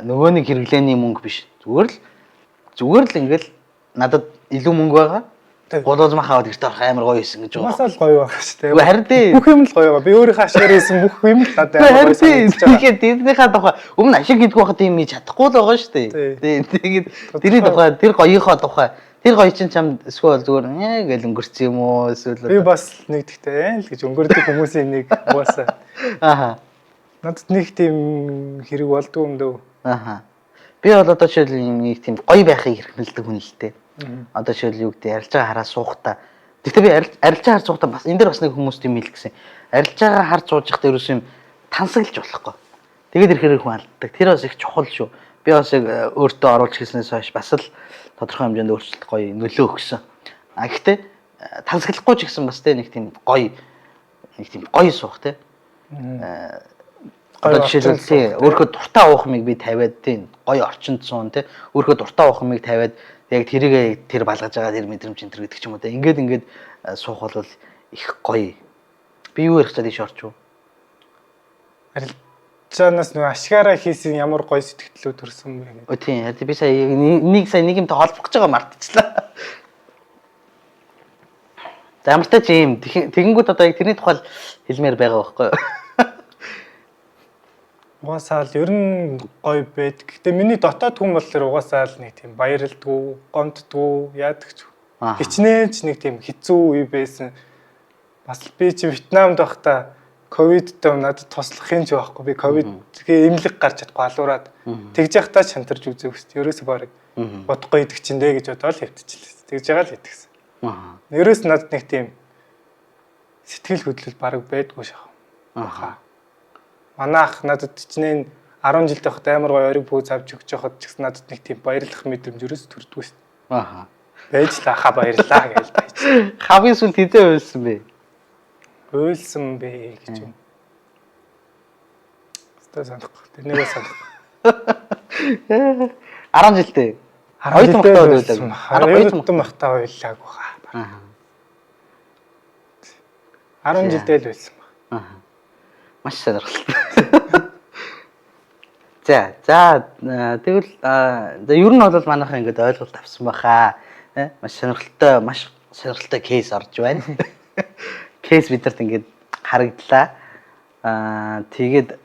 Нөгөө нэг хэрэглээний мөнгө биш. Зүгээр л ингээл надад илүү мөнгө байгаа. Гулууж мах аваад гэртээ орох амар гоё байсан гэж байгаа. Угаасаа л гоё байгаа шүү дээ. Үгүй, харин тий. Бүх юм л гоё байгаа. Би өөрийнхөө ашгаар хийсэн бүх юм л надад амар гоё Харин тий. санагдаж байгаа. Тэгэхээр тэрнийхээ тухай өмнө ашиг хийдгүү байхад тийм хийж чадахгүй л байгаа шүү дээ. Тий. Тий. Тэгээд тэрний тухай, тэр гоёынхоо тухай, тэр гоё чинь чамд эсвэл зүгээр ээ гэл өнгөрсөн юм уу эсвэл Би бас нэг тэгтэй л гэж өнгөрдөг хүмүүсийн нэг угаасаа. Надад нэг тийм хэрэг болдгоо юм дөө. Аха. Би бол одоо жишээл нэг тийм гоё байхыг хэрэгмэлдэг хүн л дээ. Одоо жишээл юу гэдэг, арилжаа хараа суухта. Гэхдээ би арилжаа харж суухта бас энэ дээр бас нэг хүмүүс тийм хэл гэсэн. Арилжаагаа харж сууж байхдаа ерөөс юм тансаглаж болохгүй. Тэгээд ирэхээр хүн алддаг. Тэр бас их чухал шүү. Би бас яг өөртөө оруулж хийснээс хойш бас л тодорхой хэмжээнд өөрчлөлт гоё нөлөө өгсөн. А гэхдээ тансаглахгүй ч гэсэн бас тэ нэг тийм гоё, нэг тийм гоё суух тэ. Одоо жишээлбэл тий өөрийнхөө дуртай уух юмыг би тавиад тий гоё орчинд суун тий өөрийнхөө дуртай уух юмыг тавиад яг тэрийг тэр балгаж байгаа тэр мэдрэмж энэ төр гэдэг ч юм уу тий. Ингээд суух бол их гоё. Би юу ярих чад ийш орчих уу? Арилжаанаас нөгөө ашгаараа хийсэн ямар гоё сэтгэлдлүүд төрсөн бэ гэдэг. Өө тийм харин би сая нэг сая нэг юмтай холбох гэж байгаа мартчихлаа. За ямар ч тач ийм тэгэнгүүт одоо яг тэрний тухай хэлмээр байгаа байхгүй юу? Угаасаа л ер нь гоё байд. Гэтэ миний дотоод хүн болохоор угаасаа л нэг тийм баярлдгүү, гомддгүү, яадаг ч. Хичнээн ч нэг тийм хэцүү үе байсан. Бас л би чи Вьетнамд байхдаа ковидтай надад туслах юм ч байхгүй. Би ковид тэгээ эмнэлэг гарч чадахгүй алуураад тэгж явахдаа чантарж үзээгүй шүү дээ. Ерөөсөө барыг бодохгүй идэх чинь дээ гэж бодоод хэвтчихлээ. Тэгж байгаа л итгэсэн. Ерөөс надад нэг тийм сэтгэл хөдлөл бараг байдгүй шах. Аа. Манай ах надад хичнээн 10 жил байхад амар гоё ориг пүүз авч өгч байхад ч гэсэн надад нэг тийм баярлах мэдрэмж ерөөс төрдгөө шүү дээ. Аа. Байж л ахаа баярлаа гэж байж. Хамгийн сүүлд хэзээ уйлсан бэ? Уйлсан бэ гэж юм. Өстой санахгүй. Тэрнийгээ санахгүй. 10 жилдээ. 10 Оюутан жилдээ байхдаа уйлсан. уйлаагүй. Оюутан байхдаа уйлаагүй хаа. Аа. 10 жилдээ л уйлсан баг. Аа. Маш сонирхолтой. За, за тэгвэл за ер нь бол манайхан ингээд ойлголт авсан байхаа. Маш сонирхолтой, маш сонирхолтой кейс орж байна. Кейс бидэрт ингээд харагдлаа. Аа тэгээд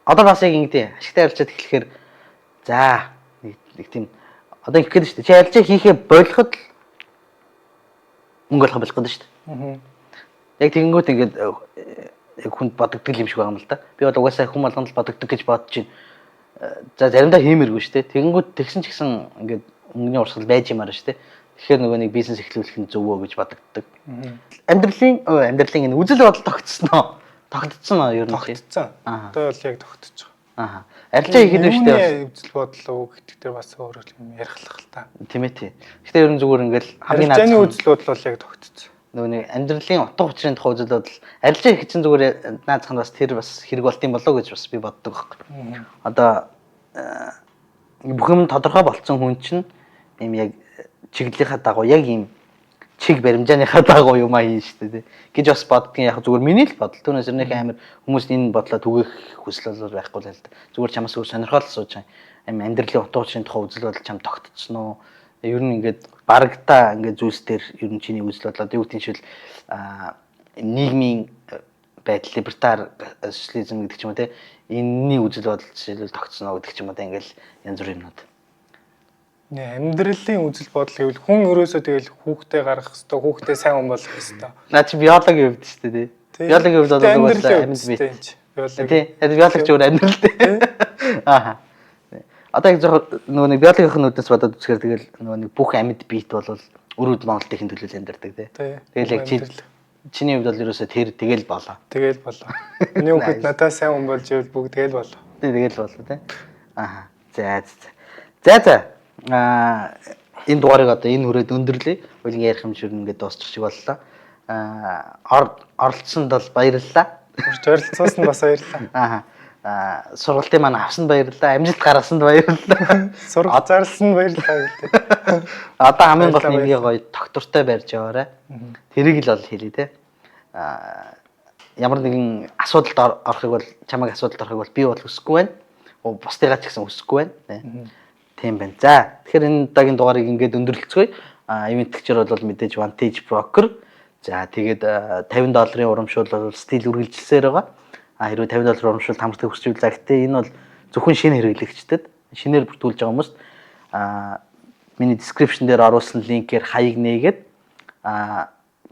одоо бас яг ингэдэй ашигтай арилжаад эхлэхээр за нэг тийм одоо ингэх гээд шүү дээ. Чи арилжаа хийхээ болоход л мөнгө олох болох гэдэг шүү дээ. Яг тэгэнгүүт ингээд яг хүнд бодогддог юм шиг байгаа юм л да. Би бол угаасаа хүн болгонд л бодогддог гэж бодож байна. За заримдаа хиймэргүй шүү дээ. Тэгэнгүүт тэгсэн ч гэсэн ингээд мөнгөний урсгал байж юмараа шүү дээ. Тэгэхээр нөгөө нэг бизнес эхлүүлэх нь зөв үү гэж бодогддог. Амьдралын энэ үзэл бодол тогтсноо. Тогтцсон уу ер нь? Тогтцсон. Одоо бол яг тогтчих. Аа. Арилжаа хийхэд биш үү? Үзэл бодол уу гэдэг дээр бас өөр юм ярихлах л та. Тийм ээ тий. Гэтэ ер нь зүгээр ингээл хамгийн наазах үзэл бодол бол яг тогтцсон. Нөгөө нэг амьдралын утга учирын тухай үзэл бодол арилжаа хийхэд чинь зүгээр наазах нь бас тэр бас хэрэг болт юм болоо гэж бас би боддог байхгүй. Одоо бүх юм тодорхой болцсон хүн чинь ийм яг чиглэлийнхаа дагуу яг ийм чиг баримжааныхаа дагуу юм аа хийн шүү дээ гэж бас боддгийн яг зүгээр миний л бодол. Түүнээс ернийх амар хүмүүс энэ бодлоо түгээх хүсэл бол байхгүй л л да. Зүгээр чамаас өөр сонирхол сууж байгаа. Ийм амьдралын утга учирын тухай үзэл бодол чам тогтцсон уу? Ер нь ингээд барагтаа ингээд зүйлс дээр ер нь чиний үзэл бодол одоо юу гэдэг нь шил нийгмийн байдал либертар социализм гэдэг ч юм уу те энэний үзэл бодол жишээлбэл тогтсон уу гэдэг ч юм уу те ингээл янз бүрийн юмнууд. Амьдралын үзэл бодол гэвэл хүн ерөөсөө тэгэл хүүхдээ гаргах хэвээр, хүүхдээ сайн хүн болгох хэвээр. Наа чи биологийн хувьд шүү дээ тий. Биологийн хувьд бол угаасаа амьд бит. Биологи. Тий. Биологи ч өөр амьдрал дээ. Аа. Одоо яг зөв нөгөө нэг биологийн нүднээс бодоод үзэхээр тэгэл нөгөө нэг бүх амьд биет бол өрүүд Монголын төлөө амьдардаг тий. Тэгэл яг чиний хувьд бол ерөөсөө тэр тэгэл болоо. Тэгэл болоо. Миний хүүхэд надад сайн хүн болж ивэл бүгд тэгэл болоо. Тий тэгэл болоо тий. Аа. За за. За за. Энэ дугаарыг одоо энэ хүрээд өндөрлөе. Уйлын ярих юм шиг ингээд дуусчих шиг боллоо. Оролцсонд бол баярлалаа. Урьж оролцсоос нь бас баярлалаа. Аа. Сургалтын маань авсанд баярлалаа. Амжилт гаргасанд баярлалаа. Сургалт зарласан баярлалаа гэдэг. Одоо хамгийн гол нь нэг гоё доктортой барьж яваарай. Тэрийг л бол хэлье те. Ямар нэгэн асуудалд орохыг бол чамайг асуудалд орохыг бол би бол хүсэхгүй байна. Бусдыгаа ч гэсэн хүсэхгүй байна. Тийм байна. За тэгэхээр энэ удаагийн дугаарыг ингээд өндөрлөцгөөе. Ивэнтгэгчээр бол мэдээж Vantage Broker. За тэгээд $50 урамшуул бол стил үргэлжилсээр байгаа. Хэрвээ $50 урамшуул хамрахыг хүсч байвал за гэхдээ энэ бол зөвхөн шинэ хэрэглэгчдэд шинээр бүртгүүлж байгаа хүмүүст миний description дээр оруулсан линкээр хаяг нээгээд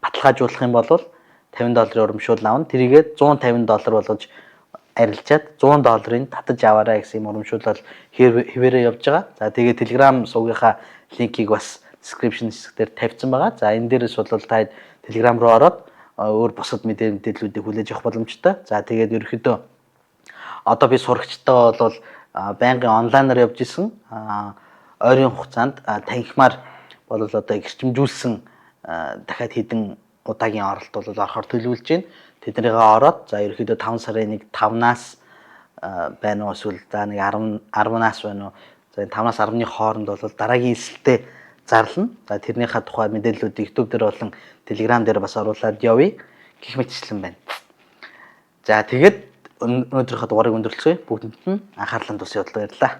баталгаажуулах юм бол $50 урамшуул авна. Тэрийгээ $150 болгож арилжаад $100-ын татаж аваарай гэсэн юм урамшуулал хэвээрээ явж байгаа. За тэгээд Telegram сувгийнхаа линкийг бас description хэсэг дээр тавьсан байгаа. За энэ дээрээс бол та Telegram руу ороод өөр бусад мэдээллүүдийг хүлээж авах боломжтой. За тэгээд ерөнхийдөө одоо би сурагчтай бол байнгын онлайнаар явж исэн. Ойрын хугацаанд танхимаар бол одоо гэрчимжүүлсэн дахиад хэдэн удаагийн оролт бол орохоор төлөвлөж байна. Тэднийгээ ороод за ерөөхдөө 5 сарын 1 5-наас байна уу, эсвэл за нэг 10 10-наас байна уу. За энэ 5-наас 10-ны хооронд бол дараагийн элсэлтээ зарлана. За тэрнийхээ тухай мэдээллүүдийг YouTube дээр болон Telegram дээр бас оруулаад явъя гэх мэтчлэн байна. За тэгээд өнөөдрийнхөө дугаарыг өндөрлөцгөөе. Бүгдэнд нь анхаарлаа хандуулсан явдал баярлалаа.